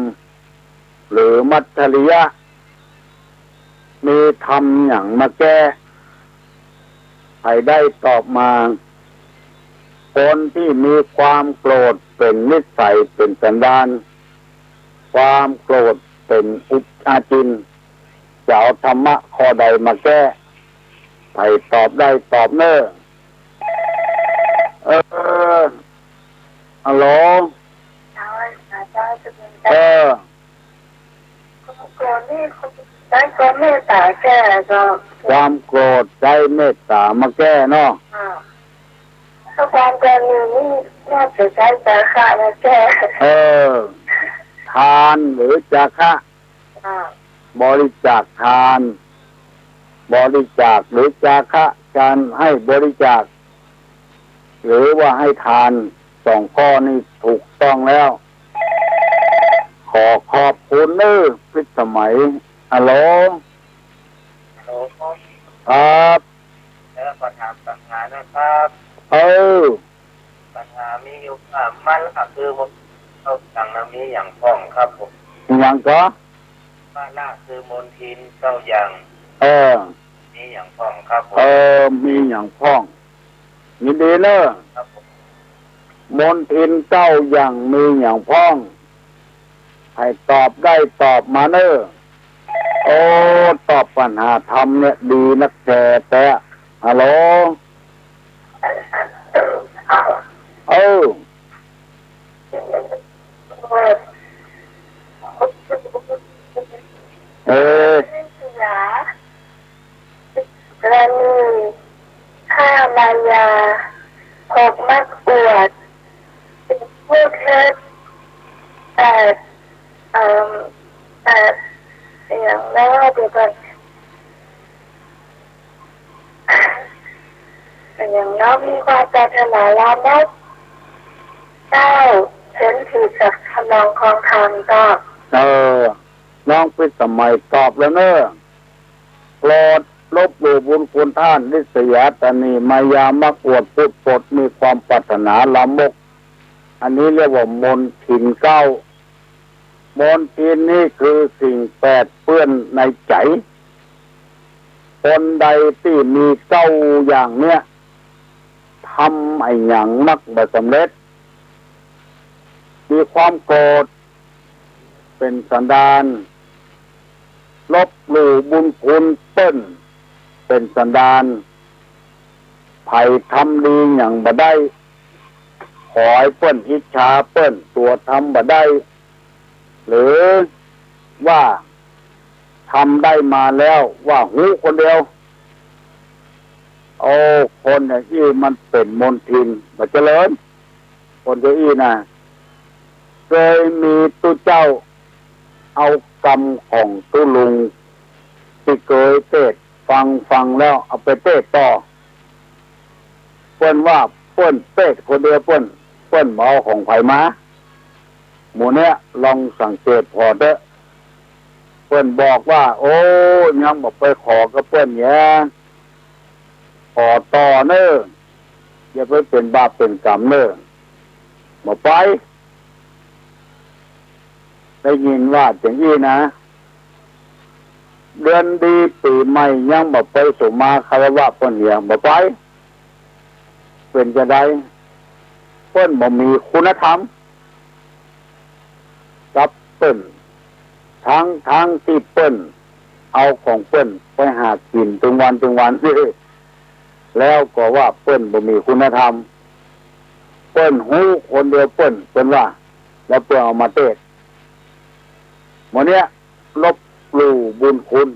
หรือมัจฉริยะ มีธรรมหยังมาแก้ ใผได้ตอบมา คนตี้มีความโกรธเป๋นนิสัยเป๋นสันดาน ความโกรธเป๋นอุปอาจิน จะเอาธรรมะข้อใดมาแก้ ใผตอบได้ตอบเน่อ เออ ฮัลโหล เออ ความโกรธนี่ใจ๊เมตต๋าแก้ก็ ความโกรธใจ๊เมตต๋ามาแก้เนาะ อ่า ถ้าความกตัญญูนี่น่าจะใจ๊จาคะมาแก้ เออ ทานหรือจาคะ อ่า บริจาคทาน บริจาคหรือจาคะ การให้บริจาค หรือว่าให้ทาน สองข้อนี้ถูกต้องแล้ว ขอขอบคุณเน่อ พิสมัย ฮัลโหล ฮัลโหล ครับ แล้วขอถามปัญหานะครับ เออ ปัญหามีอยู่ว่า มะละคือมน เก้าอย่างนะ มีหยังพ่องครับผม หยังก็ มะละคือมลทินเก้าอย่าง เออ มีหยังพ่องครับผม เออ มีหยังพ่อง ยินดีเน่อ ครับผม มลทินเก้าอย่างมีหยังพ่อง ใผตอบได้ตอบมาเน่อ โอ้ ตอบปัญหาธรรมเนี่ยดีนักแต๊แต๊ ฮัลโหล เออ เออ กรณี ฆ่ามายา หก มักอวด สิบ พูดเท็จ แปด เอิ่ม แปด อย่างแล้ว เดี๋ยวก่อน อย่างแล้ว มีความปรารถนาลามก เก้า เห็นผิดจากทำนองคลองธรรม ก็ เออ น้องพิสมัยตอบแล้วเน่อ โกรธ ลบหลู่บุญคุณท่าน ริษยา ตณี มายา มักอวด พูดปด มีความปรารถนาลามก อันนี้เรียกว่ามลทินเก้า มลทินนี่คือสิ่งแปดเปื้อนในใจ๋ คนใดตี้มีเก้าอย่างเนี้ย ทำอะหยังมักบ่สำเร็จ มีความโกรธ เป๋นสันดาน ลบหลู่บุญคุณเปิ้น เป๋นสันดาน ใผทำดีหยังบ่ได้ ขอหื้อเปิ้นอิจฉาเปิ้น ตั๋วทำบ่ได้ หรือว่าทำได้มาแล้วว่าฮู้คนเดียว โอ้ คนอย่างอี้มันเป๋นมลทิน บ่เจริญ คนอย่างอี้นะ เกยมีตุ๊เจ้า เอากำของตุ๊ลุง ตี้เกยเตศน์ ฟังฟังแล้วเอาไปเตศน์ต่อ เปิ้นว่าเปิ้นเตศน์คนเดียวเปิ้น เปิ้นบ่เอาของใผมา หมู่เนี้ยลองสังเกตผ่อเต๊อะ เปิ้นบอกว่า โอ้ ยังบ่ไปขอกับเปิ้นเหีย ขอต่อเน่อ อย่าไปเป๋นบาปเป๋นก๋รรมเน่อ บ่ไป ได้ยินว่าอย่างอี้นะ เดือนดีปี๋ใหม่ยังบ่ไปสุมาคารวะเปิ้นเหีย บ่ไป เป๋นจาใด เปิ้นบ่มีคุณธรรม กับเปิ้น ทั้งๆ ตี้เปิ้นเอาของเปิ้นไปหากิ๋นตึงวันตึงวัน แล้วก็ว่าเปิ้นบ่มีคุณธรรม เปิ้นฮู้คนเดียวเปิ้น เปิ้นว่า แล้วเปิ้นเอามาเตศน์ หมู่เนี้ยลบหลู่บุญคุณ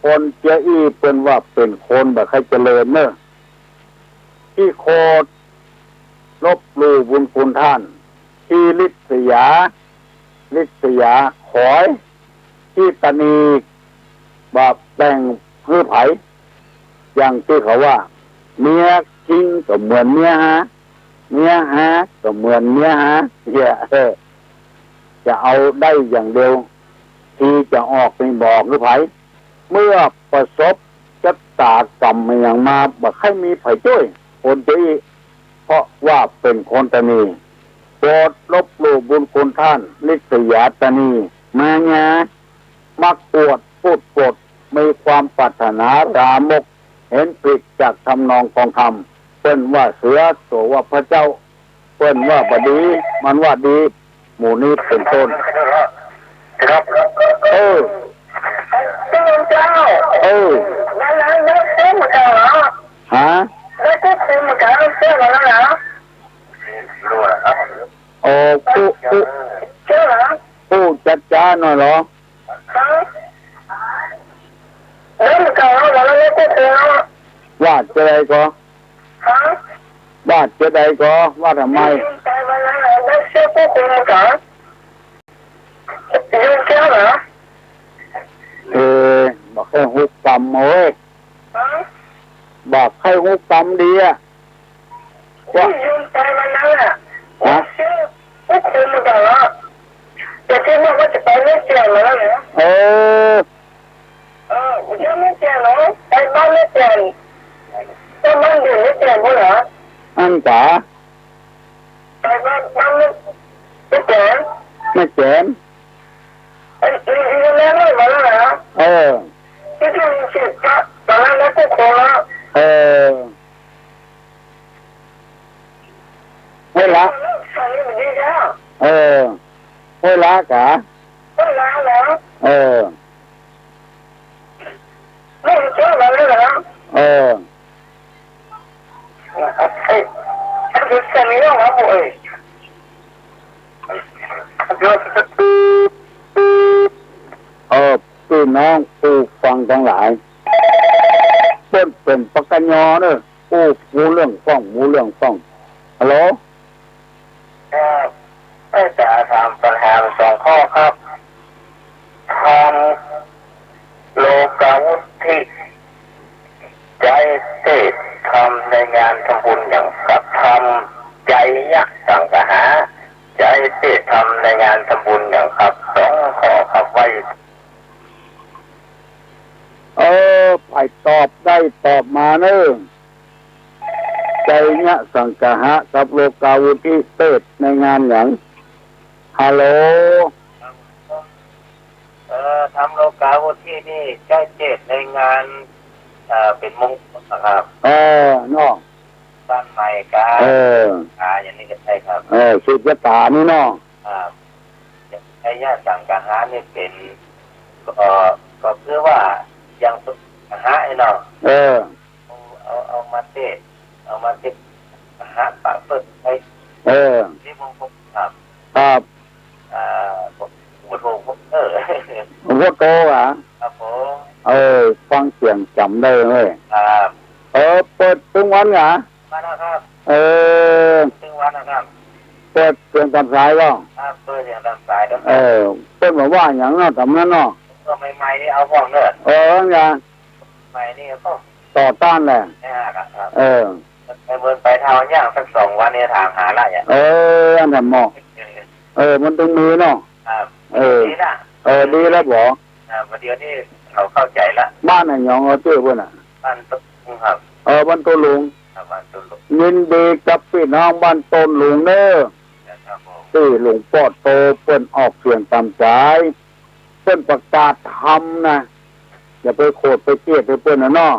คนเจียอี้เปิ้นว่าเป๋นคนบ่ใค่เจริญเน่อ ขี้โขด ลบหลู่บุญคุณท่าน ขี้ริษยา ริษยา ขอย ขี้ตะหนี บ่แบ่งหื้อใผ อย่างตี้เขาว่า เมียคิงก็เหมือนเมียฮา เมียฮาก็เหมือนเมียฮา เหีย เออ จะเอาได้อย่างเดียว ทีจะออกนี่บ่หื้อใผ เมื่อประสบชะตากรรมอะหยังมา บ่ใค่มีใผจ้วย คนตี้ เพราะว่าเป๋นคนตะหนี โปรดลบหลู่บุญคุณท่าน ลิษยาตนี มายา มักอวด พูดปด มีความปรารถนาลามก เห็นผิดจากทำนองของธรรม เปิ้นว่าเสือ ตั๋วว่าพระเจ้า เปิ้นว่าบ่ดี มันว่าดี หมู่นี้เป๋นต้น ครับ เออ เออ ฮะ โอ้ อู้ อู้ อู้จ๊าๆ หน่อยเหรอ ว่าจะใดก่อ ว่าจะใดก่อ ว่าทำไม เออ บ่ใค่ฮู้กำเว้ย บ่ใค่ฮู้กำดีอะ ว่า ฮะ เออ อั้นกา แม่แจ่ม เออ เออ เวลา เออ เวลากา เออ เออ เออ ปี้น้องผู้ฟังตังหลาย เปิ้นเป๋นปกญอเน่อ อู้ ฮู้เรื่องป้อง ฮู้เรื่องป้อง ฮัลโหล ครับ เอ้ย จะถามปัญหาสองข้อครับ ทำโลกาวุตถิ ใจ๊เตศน์ทำในงานทำบุญหยังครับ ทำไจยสังคหะ ใจ๊เตศน์ทำในงานทำบุญหยังครับ สองข้อครับ ไว้ เออ ใผตอบได้ตอบมาเน่อ ไจยสังคหะกับโลกาวุตถิเตศน์ในงานหยัง ฮัลโหล เอ่อ ทำโลกาวุตถินี่ใจ๊เตศน์ในงาน เอ่อ เป๋นมงคลนะครับ เออ เนาะ บ้านใหม่กา เออ อ่า อย่างนี้ก็ใช่ครับ เออ สืบชะตานี่เนาะ ครับ ไจยสังคหะนี่เป๋น ก็ ก็คือว่ายังสังคหะไอ้เนาะ เออ เอา เอา เอามาเตศน์ เอามาเตศน์ หาปะเปิ้นไป เออ นี่ผม ผม ครับ ครับ อ่า ผม ผม ผม เออ หลวงปู่โตเหรอ ครับผม เออ ฟังเสียงจ๋ำได้เว้ย ครับ เออ เปิดตึงวันเหรอ มาแล้วครับ เออ ตึงวันนะครับ เปิดเสียงต๋ามสายก็ ครับ เปิดเสียงต๋ามสายแล้วครับ เออ เปิ้นบ่าว่าหยังเนาะ ต๋ามนั้นเนาะ ก็ใหม่ๆ นี่เอาพ่องเน่อ เออ นั่นไง ใหม่นี่ก็ต่อต้านแหละ เนี่ยครับ ครับ เออ ไปเมืองไปเท่าย่างสักสองวันเนี่ยถามหาละเนี่ย เออ อันนั้นหมอ เออ มันต้องมีเนาะ ครับ เออ ดีละ เออ ดีแล้วบ่ อ่า ประเดี๋ยวนี้เขาเข้าใจ๋ละ บ้านไหนหยอง เอาจื้อเปิ้นน่ะ บ้านตุ้งครับ เออ บ้านโต้นหลุง ครับ บ้านตุ้ง ยินดีกับปี้น้องบ้านโต้นหลุงเน่อ ครับผม ตี้หลวงปู่โตเปิ้นออกเสียงต๋ามสาย เปิ้นประกาศธรรมนะ อย่าไปโขดไปเกลียดหื้อเปิ้นน่ะเนาะ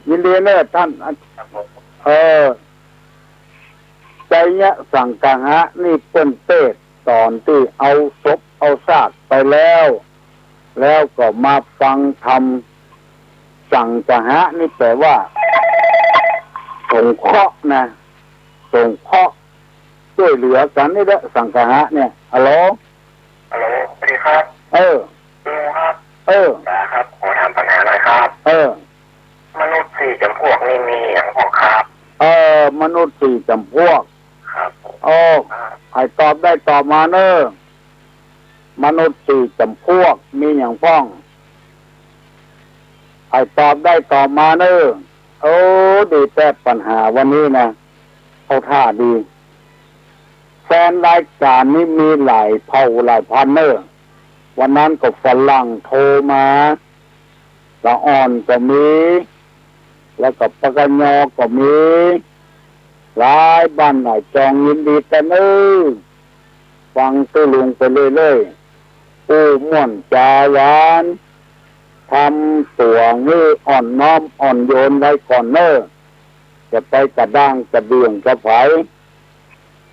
ยินดีเน่อต้าน ครับผม เออ ไจยสังคหะนี่เปิ้นเตศน์ต๋อนตี้เอาศพเอาซากไปแล้ว แล้วก็มาฟังธรรม สังคหะนี่แปลว่า สงเคราะห์นะ สงเคราะห์ จ้วยเหลือกั๋นนี่แหละ สังคหะเนี่ย ฮัลโหล ฮัลโหล สวัสดีครับ เออ ลุงครับ เออ ป๋าครับ ขอถามปัญหาหน่อยครับ เออ มนุษย์สี่จ๋ำพวกนี่มีหยังพ่องครับ เออ มนุษย์สี่จ๋ำพวก ครับผม โอ้ ครับ ใผตอบได้ตอบมาเน่อ มนุษย์สี่จ๋ำพวกมีหยังพ่อง ใผตอบได้ตอบมาเน่อ โอ้ ดีแต๊ปัญหาวันนี้นะ เข้าท่าดี แฟนรายก๋านนี้มีหลายเผ่าหลายพันธุ์เน่อ วันนั้นก็ฝรั่งโทรมา ละอ่อนก็มี แล้วก็ปกญอก็มี หลายบ้านหลายจอง ยินดีตะเน่อ ฟังตุ๊ลุงไปเรื่อยๆ อู้ม่วนจ๋าหวาน ทำตั๋วหื้ออ่อนน้อมอ่อนโยนไว้ก่อนเน่อ จะไปกระด้างกระเดื่องกับใผ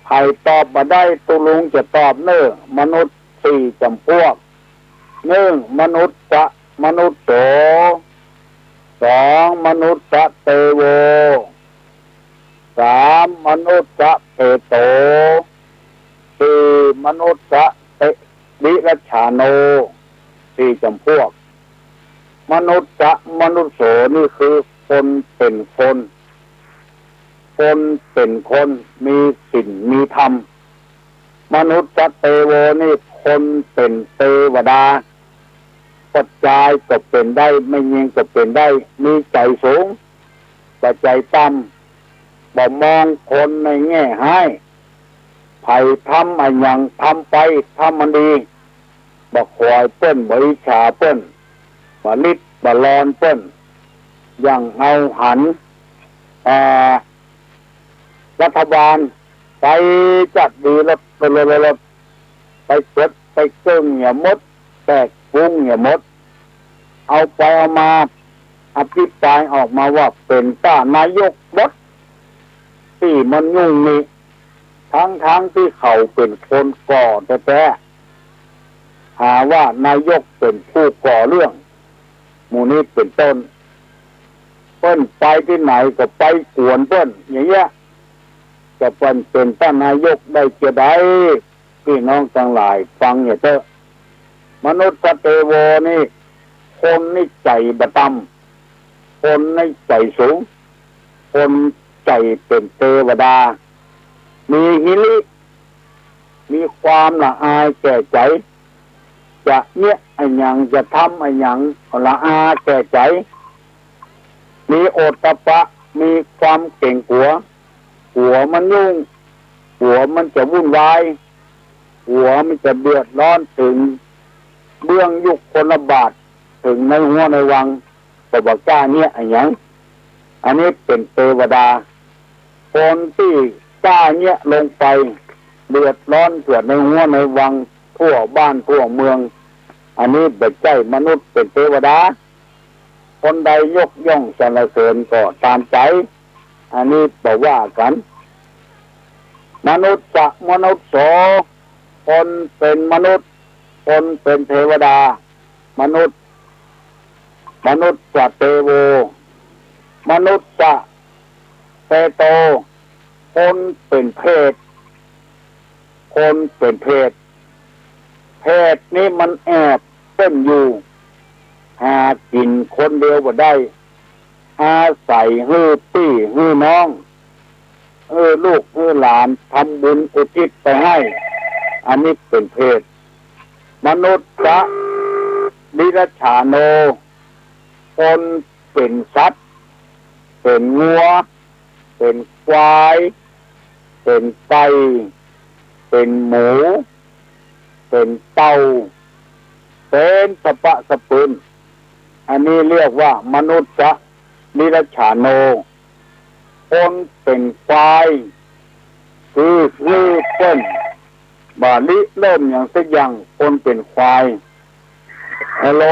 ใผตอบบ่ได้ตุ๊ลุงจะตอบเน่อ มนุษย์สี่จ๋ำพวก นึ่ง มนุสสะมนุสโส สอง มนุสสะเตโว สาม มนุสสะเปโต สี่ มนุสสะเต ดิรัจฉาโน สี่จ๋ำพวก มนุสสะมนุสโสนี่คือคนเป๋นคน คนเป๋นคน มีศีลมีธรรม มนุสสะเตโวนี่คนเป๋นเตวดา ปัจจายก็เป๋นได้ แม่ญิงก็เป๋นได้ มีใจ๋สูง บ่ใจ๋ต่ำ บ่มองคนในแง่ฮ้าย ใผทำอะหยังทำไป ทำอันดี บ่ขวายเปิ้น บ่อิจฉาเปิ้น บ่ริดบ่รอนเปิ้น อย่างเอาหัน อ่า รัฐบาลไปจัดดีรถ รถ รถ รถ ไปเกิดไปเกิ่งเหียหมด แตกฟุ้งเหียหมด เอาไปเอามา อภิปรายออกมาว่าเป๋นต้านายกหมด ตี้มันยุ่งนี่ ทั้งๆ ตี้เขาเป๋นคนก่อแต๊ๆ หาว่านายกเป๋นผู้ก่อเรื่อง หมู่นี้เป๋นต้น เปิ้นไปตี้ไหนก็ไปกวนเปิ้น อย่างเงี้ย จะเปิ้นเป๋นต้านนายกได้เจียใด ปี้น้องตังหลายฟังเหียเต๊อะ มนุสสะเตโวนี่ คนนี่ใจ๋บ่ต่ำ คนนี่ใจ๋สูง คนใจ๋เป๋นเตวดา มีหิริ มีความละอายแก่ใจ๋ จะเยียะอะหยัง จะทำอะหยังก็ละอาแก่ใจ๋ มีโอตตัปปะ มีความเก๋งกั๋ว กั๋วมันยุ่ง กั๋วมันจะวุ่นวาย กั๋วมันจะเดือดร้อนเถิงเบื้องยุคลบาท เถิงในฮั้วในวัง ก็บ่กล้าเยียะอะหยัง อันนี้เป๋นเตวดา คนตี้กล้าเยียะลงไป เดือดร้อนเถิงในฮั้วในวัง ทั่วบ้านทั่วเมือง อันนี้บ่ใจ้มนุษย์ เป๋นเตวดา คนใดยกย่องสรรเสริญก็ตามใจ๋ อันนี้บ่ว่ากั๋น มนุสสะมนุสโส คนเป๋นมนุษย์ คนเป๋นเตวดา มนุสสะ มนุสสะเตโว มนุสสะเปโต คนเป๋นเปรต คนเป๋นเปรต เปรตนี้มันแอบเปิ้นอยู่ หากิ๋นคนเดียวบ่ได้ อาศัยหื้อปี้หื้อน้อง หื้อลูกหื้อหลานทำบุญอุทิศไปหื้อ อันนี้เป๋นเปรต มนุสสะดิรัจฉาโน คนเป๋นสัตว์ เป๋นงัว เป๋นควาย เป๋นไก่ เป๋นหมู เป๋นเต่า เป๋นสะปะสะปืน อันนี้เรียกว่ามนุสสะดิรัจฉาโน คนเป๋นควาย คือ คือเปิ้นบ่ริเริ่มหยังสักอย่าง คนเป๋นควาย ฮัลโหล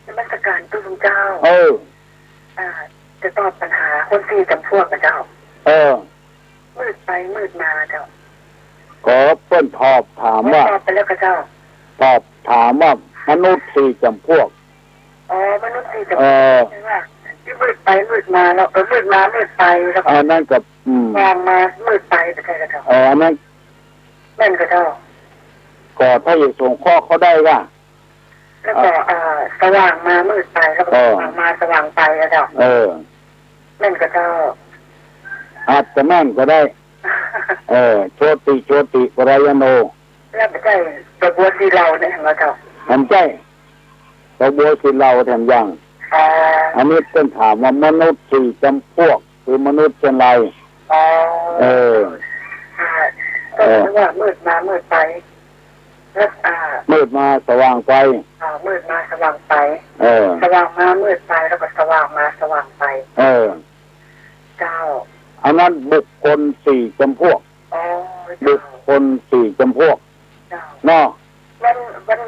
นมัสการตุ๊ลุงเจ้า เออ อ่า จะตอบปัญหาคนสี่จ๋ำพวกนะเจ้า เออ มืดไปมืดมาเจ้า ก็เปิ้นตอบถามว่า ตอบไปแล้วกาเจ้า ตอบถามว่ามนุษย์สี่จ๋ำพวก อ๋อ มนุษย์สี่จ๋ำพวก เออ ใจ้ว่าตี้มืดไปมืดมาแล้ว เออ มืดมามืดไปแล้วก็ อันนั้นก็ อืม สว่างมามืดไป ใจ้กาเจ้า เออ อันนั้น แม่นกาเจ้า ก็ถ้าจะสงเคราะห์เขาได้กา แล้วก็ เอ่อ สว่างมามืดไป แล้วก็ เออ สว่างมาสว่างไปกาเจ้า เออ แม่นกาเจ้า อาจจะแม่นก็ได้ เออ โชติ โชติ ปรายโน แล้วบ่ใจ้ บ่าบัวสีเหล่าเนี่ยกาเจ้า อันใจ้ บ่าบัวสีเหล่าแถมยัง อ๋อ อันนี้เปิ้นถามว่ามนุษย์สี่จ๋ำพวก คือมนุษย์เช่นไร อ๋อ เออ ค่ะ ก็ เออ คือว่ามืดมามืดไป แล้ว อ่า มืดมาสว่างไป อ่า มืดมาสว่างไป เออ สว่างมามืดไป แล้วก็สว่างมาสว่างไป เออ เจ้า อันนั้นบุคคลสี่จำพวก อ๋อ บุคคลสี่จำพวก เจ้า เนาะ วัน วัน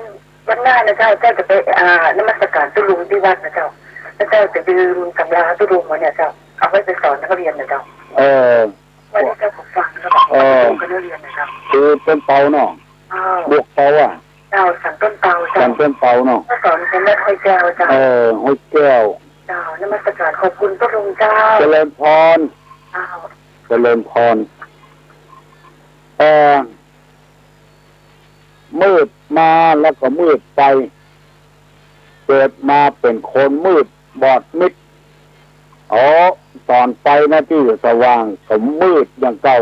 วันหน้านะเจ้า เจ้าจะไป อ่า นมัสการตุ๊ลุงตี้วัดนะเจ้า แล้วเจ้าจะยืมตำราตุ๊ลุงมาเนี่ยเจ้า เอาไว้ไปสอนนักเรียนนะเจ้า เออ วันนี้เจ้าก็ฟังแล้วก็ เออ ไปดูกับนักเรียนนะเจ้า คือเปิ้นเป่าเนาะ อ้าว บวกเป่าอะ เจ้า สันต้นเป่าเจ้า สันต้นเป่าเนาะ ก็สอนกันวัดห้วยแก้วเจ้า เออ ห้วยแก้ว เจ้า นมัสการขอบคุณตุ๊ลุงเจ้า เจริญพร เจ้า เจริญพร เอ่อ มืดมาแล้วก็มืดไป เกิดมาเป๋นคนมืดบอดมิด อ๋อ ต๋อนไปนะตี้สว่างก็มืดอย่างเก่า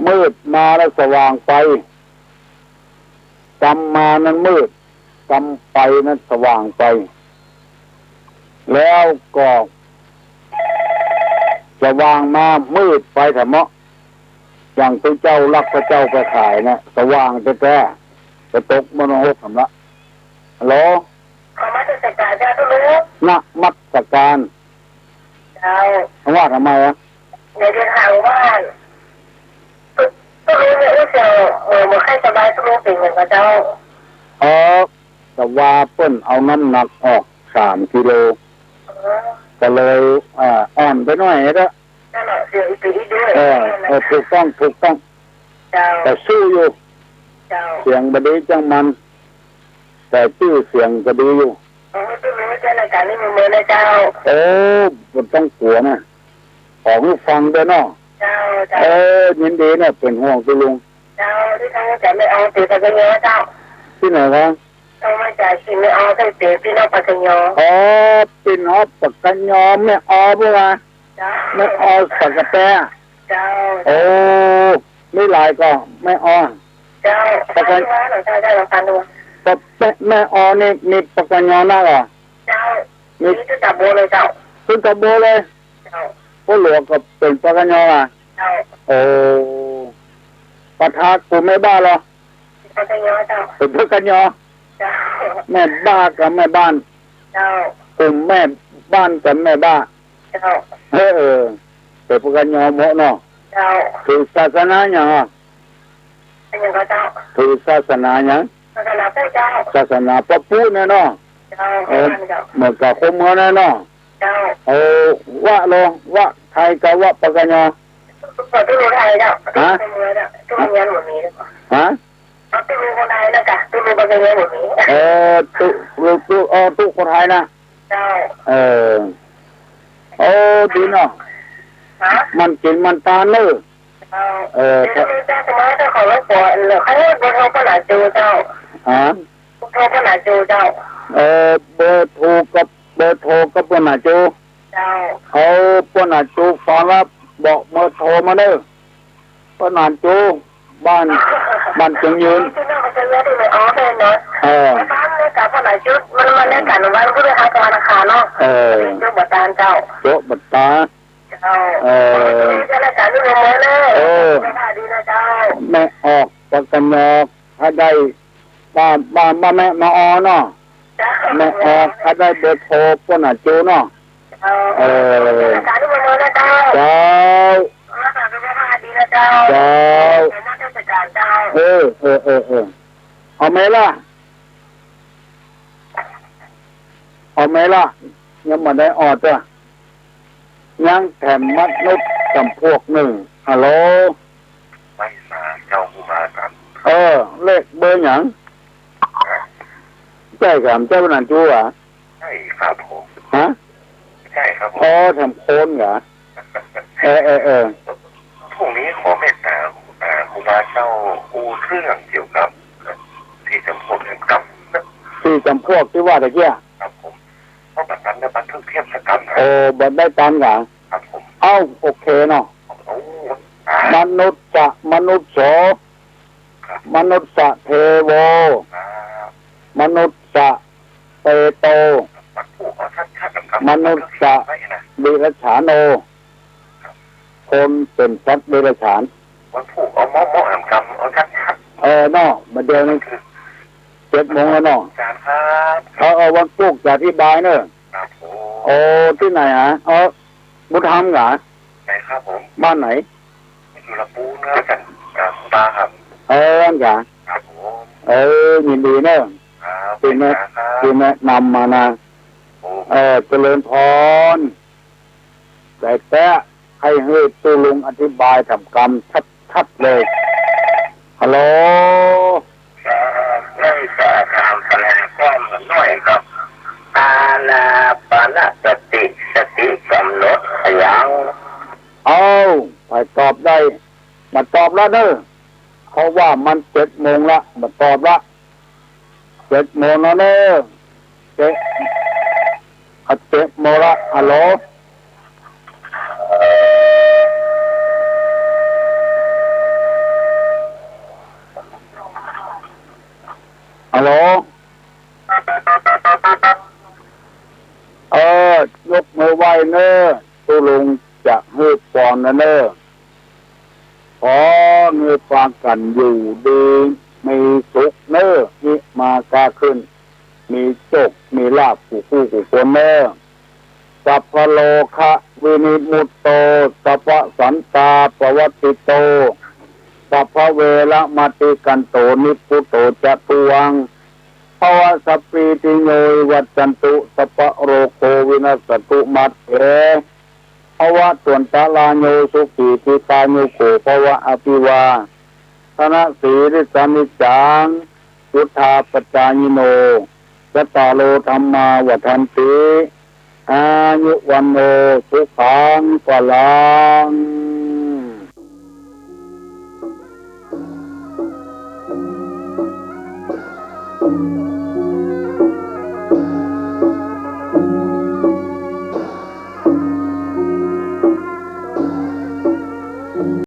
มืดมาแล้วสว่างไป กำมานั้นมืด กำไปนั้นสว่างไป แล้วก็ สว่างมามืดไปแถมเนาะ อย่างตุ๊เจ้าลักพระเจ้าไปขายนะ สว่างแต๊ๆ ไปตกมรณภาพแถมละ ฮัลโหล นมัสการเจ้าตุ๊ลุง นมัสการ เจ้า ว่าทำไมอะ เดี๋ยวจะถามว่า ตุ๊ ตุ๊ลุงเนี่ยอู้เสี่ยว เออ บ่ค่อยสบาย ตุ๊ลุงเป๋นหยังกะเจ้า เออ แต่ว่าเปิ้นเอาน้ำหนักออกสามกิโล เออ ก็เลย อ่า อ่อนไปหน่อยเด้อ นั่นแหละ เสี่ยวอีกปีอีกด้วย เออ เออ ถูกต้อง ถูกต้อง เจ้า แต่สู้อยู่ เจ้า เสียงบ่ดีจังมัน แต่จื้อเสียงก็ดีอยู่ โอ้ ตุ๊ลุงเจ้า รายการนี้มีเมินนะเจ้า โอ้ บ่ต้องกั๋วนะ ขอหื้อฟังเต๊อะเนาะ เจ้า เจ้า เออ ยินดีนะ เป๋นห่วงตุ๊ลุง เจ้า ตี้ทางจะไม่เอาเต๋ปากกะยอเจ้า ตี้ไหนวะ ต้องมาจากสิไม่เอาใต้เต๋ปี้น้องปากกะยอ อ๋อ ปี้น้องปากกะยอ แม่ออเปิ้นว่า เจ้า แม่ออสักกะแต เจ้า โอ้ มีหลายก่อ แม่ออ เจ้า ปากกะ เจ้า เจ้า เจ้า เจ้า ปากกะ แม่ แม่ออนี่มีปากกะยอนักเหรอ เจ้า มี มีตี้ตะโบเลยเจ้า ตี้ตะโบเลย เจ้า ป้อหลวงก็เป๋นปากกะยออ่ะ เจ้า โอ้ ปะทะกุมแม่บ้านเหรอ ปากกะยอเจ้า เป๋นปากกะยอ เจ้า แม่บ้านกับแม่บ้าน เจ้า กุมแม่บ้านกับแม่บ้าน เจ้า เออ เออ เป๋นปากกะยอหมดเนาะ เจ้า ถือศาสนาหยังอ่ะ อันหยังก็เจ้า ถือศาสนาหยัง ศาสนาพุทธเจ้า ศาสนาพระพุทธเนี่ยเนาะ เจ้า เออ เจ้า เหมือนกับคนเมืองเนี่ยเนาะ เจ้า เออ วะโล วะไทยกับวะปากกะยอ ตุ๊ลุงไทยเจ้า ฮะ ตุ๊ลุงเมืองเจ้า ตุ๊ลุงเมืองบ่มี ฮะ ตุ๊ลุงคนไทยนะกะ ตุ๊ลุงปากกะยอบ่มี เออ ตุ๊ ตุ๊ ตุ๊ เออ ตุ๊คนไทยนะ เจ้า เออ โอ้ ดีเนาะ ฮะ มันกิ๋นมันตานเน่อ เจ้า เออ เดี๋ยวเจ้าจะมาเจ้าของรบกวน เดี๋ยวให้เบอร์โทรป้อหนาจูเจ้า ฮะ เบอร์โทรป้อหนาจูเจ้า เออ เบอร์โทรกับ เบอร์โทรกับป้อหนาจู เจ้า เอาป้อหนาจูฟังแล้วบอกเบอร์โทรมาเน่อ ป้อหนาจู บ้าน บ้านเจียงยืน พี่น้องเจียงยืนที่ไม่ออกเลยเนาะ เออ บ้านเนี่ยกับป้อหนาจู มันมาด้วยกันวันพฤหัสกับวันอังคารเนาะ เออ โจ๊ะบ่ตานเจ้า โจ๊ะบ่ตาน เจ้า เออ เจ้าหน้าที่นี่เนอะ เออ สวัสดีนะเจ้า แม่ออปากกะยอ ถ้าได้ บ้าน บ้าน บ้านแม่ แม่ออเนาะ เจ้า แม่ออ ถ้าได้เบอร์โทรป้อหนาจูเนาะ เจ้า เออ เจ้าหน้าที่นี่เนอะเจ้า เจ้า สวัสดีนะเจ้า เจ้า เจ้าหน้าที่เจ้า เออ เออ เออ เออ เอาไหมล่ะ เอาไหมล่ะ ยังบ่ได้ออดจ้ะ ยังแถมมนุษย์จำพวกนึ่ง ฮัลโหล ไม่ทราบเจ้าครูบาอาจารย์ เออ เลขเบอร์หยัง ใจ้กะ ใจ้ป้อหนาจู๋อะ ใจ้ครับผม ฮะ ใจ้ครับผม อ๋อ แถมคนกะ เออ เออ เออ พรุ่งนี้ขอเมตตา อ่า ครูบาเจ้าอู้เรื่องเกี่ยวกับสี่จำพวกเวรกรรม สี่จำพวกตี้ว่าตะกี้ ครับผม เพราะบัดนั้นเนี่ยบันทึกเทปสักกำนะ โอ้ บ่ได้ตามกะ ครับผม เอ้า โอเคเนาะ โอ้ อ่า มนุษย์จะ มนุษย์โส ครับ มนุษย์จะเทโว ครับ มนุษย์จะเปโต วันพูกเอาชัดๆ ครับ มนุษย์จะ ไว้นะ ดิรัจฉาโน ครับ คนเป๋นสัตว์ดิรัจฉาน วันพูกเอาเมาะๆ ครับ เอาชัดๆ เออ เนาะ บ่าเดี่ยวนี้ คือ เจ็ดโมงแล้วเนาะ อาจารย์ครับ เออ เออ วันพูกจะอธิบายเนอะ ครับผม โอ้ ตี้ไหนฮะ เออ ปู่ธรรมกา ใช่ครับผม บ้านไหน อยู่ละปูเนื้อกันครับ คุณตาครับ เออ กา ครับผม เออ ยินดีเนอะ ครับ เป๋นแนะ ครับ เป๋นแนะนำมานะ โอ้ เออ เจริญพร แต่แต๊ ใค่หื้อตุ๊ลุงอธิบายถามกำชัดๆ เลย ฮัลโหล ครับ ได้จะถามแสดงความหน่อยครับ อานาปานสติ สติกำหนดอะหยัง เอ้า ใผตอบได้ บ่ตอบละเน่อ เพราะว่ามันเจ็ดโมงละ บ่ตอบละ เจ็ดโมงแล้วเน่อ เจ็ด อ่ะ เจ็ดโมงละ ฮัลโหล ฮัลโหล เออ ยกมือไหว้เน่อ ตุ๊ลุงจะหื้อปอนนะเน่อ ขอหื้อปากั๋นอยู่ดีมีสุขเน่อ ฮิมาก้าขึ้น มีโชค มีลาภ กู้คู่กู้คนเน่อ สัพพะโรคะวินิมุตโต สัพพะสันตาปะวัตติโต สัพพะเวระมะติกันโต นิพพุโตจะตุวัง ภะวะสัพพีติโยวิวัชชันตุ สัพพะโรโควินัสสันตุ มาเต ภะวะตวันตะราโย สุขีทีฆายุโกภะวะ อะภิวาทะนะสีลิสสะนิจจัง วุฑฒาปะจายิโน จัตตาโร ธัมมา วัฑฒันติ อายุ วัณโณ สุขัง พะลัง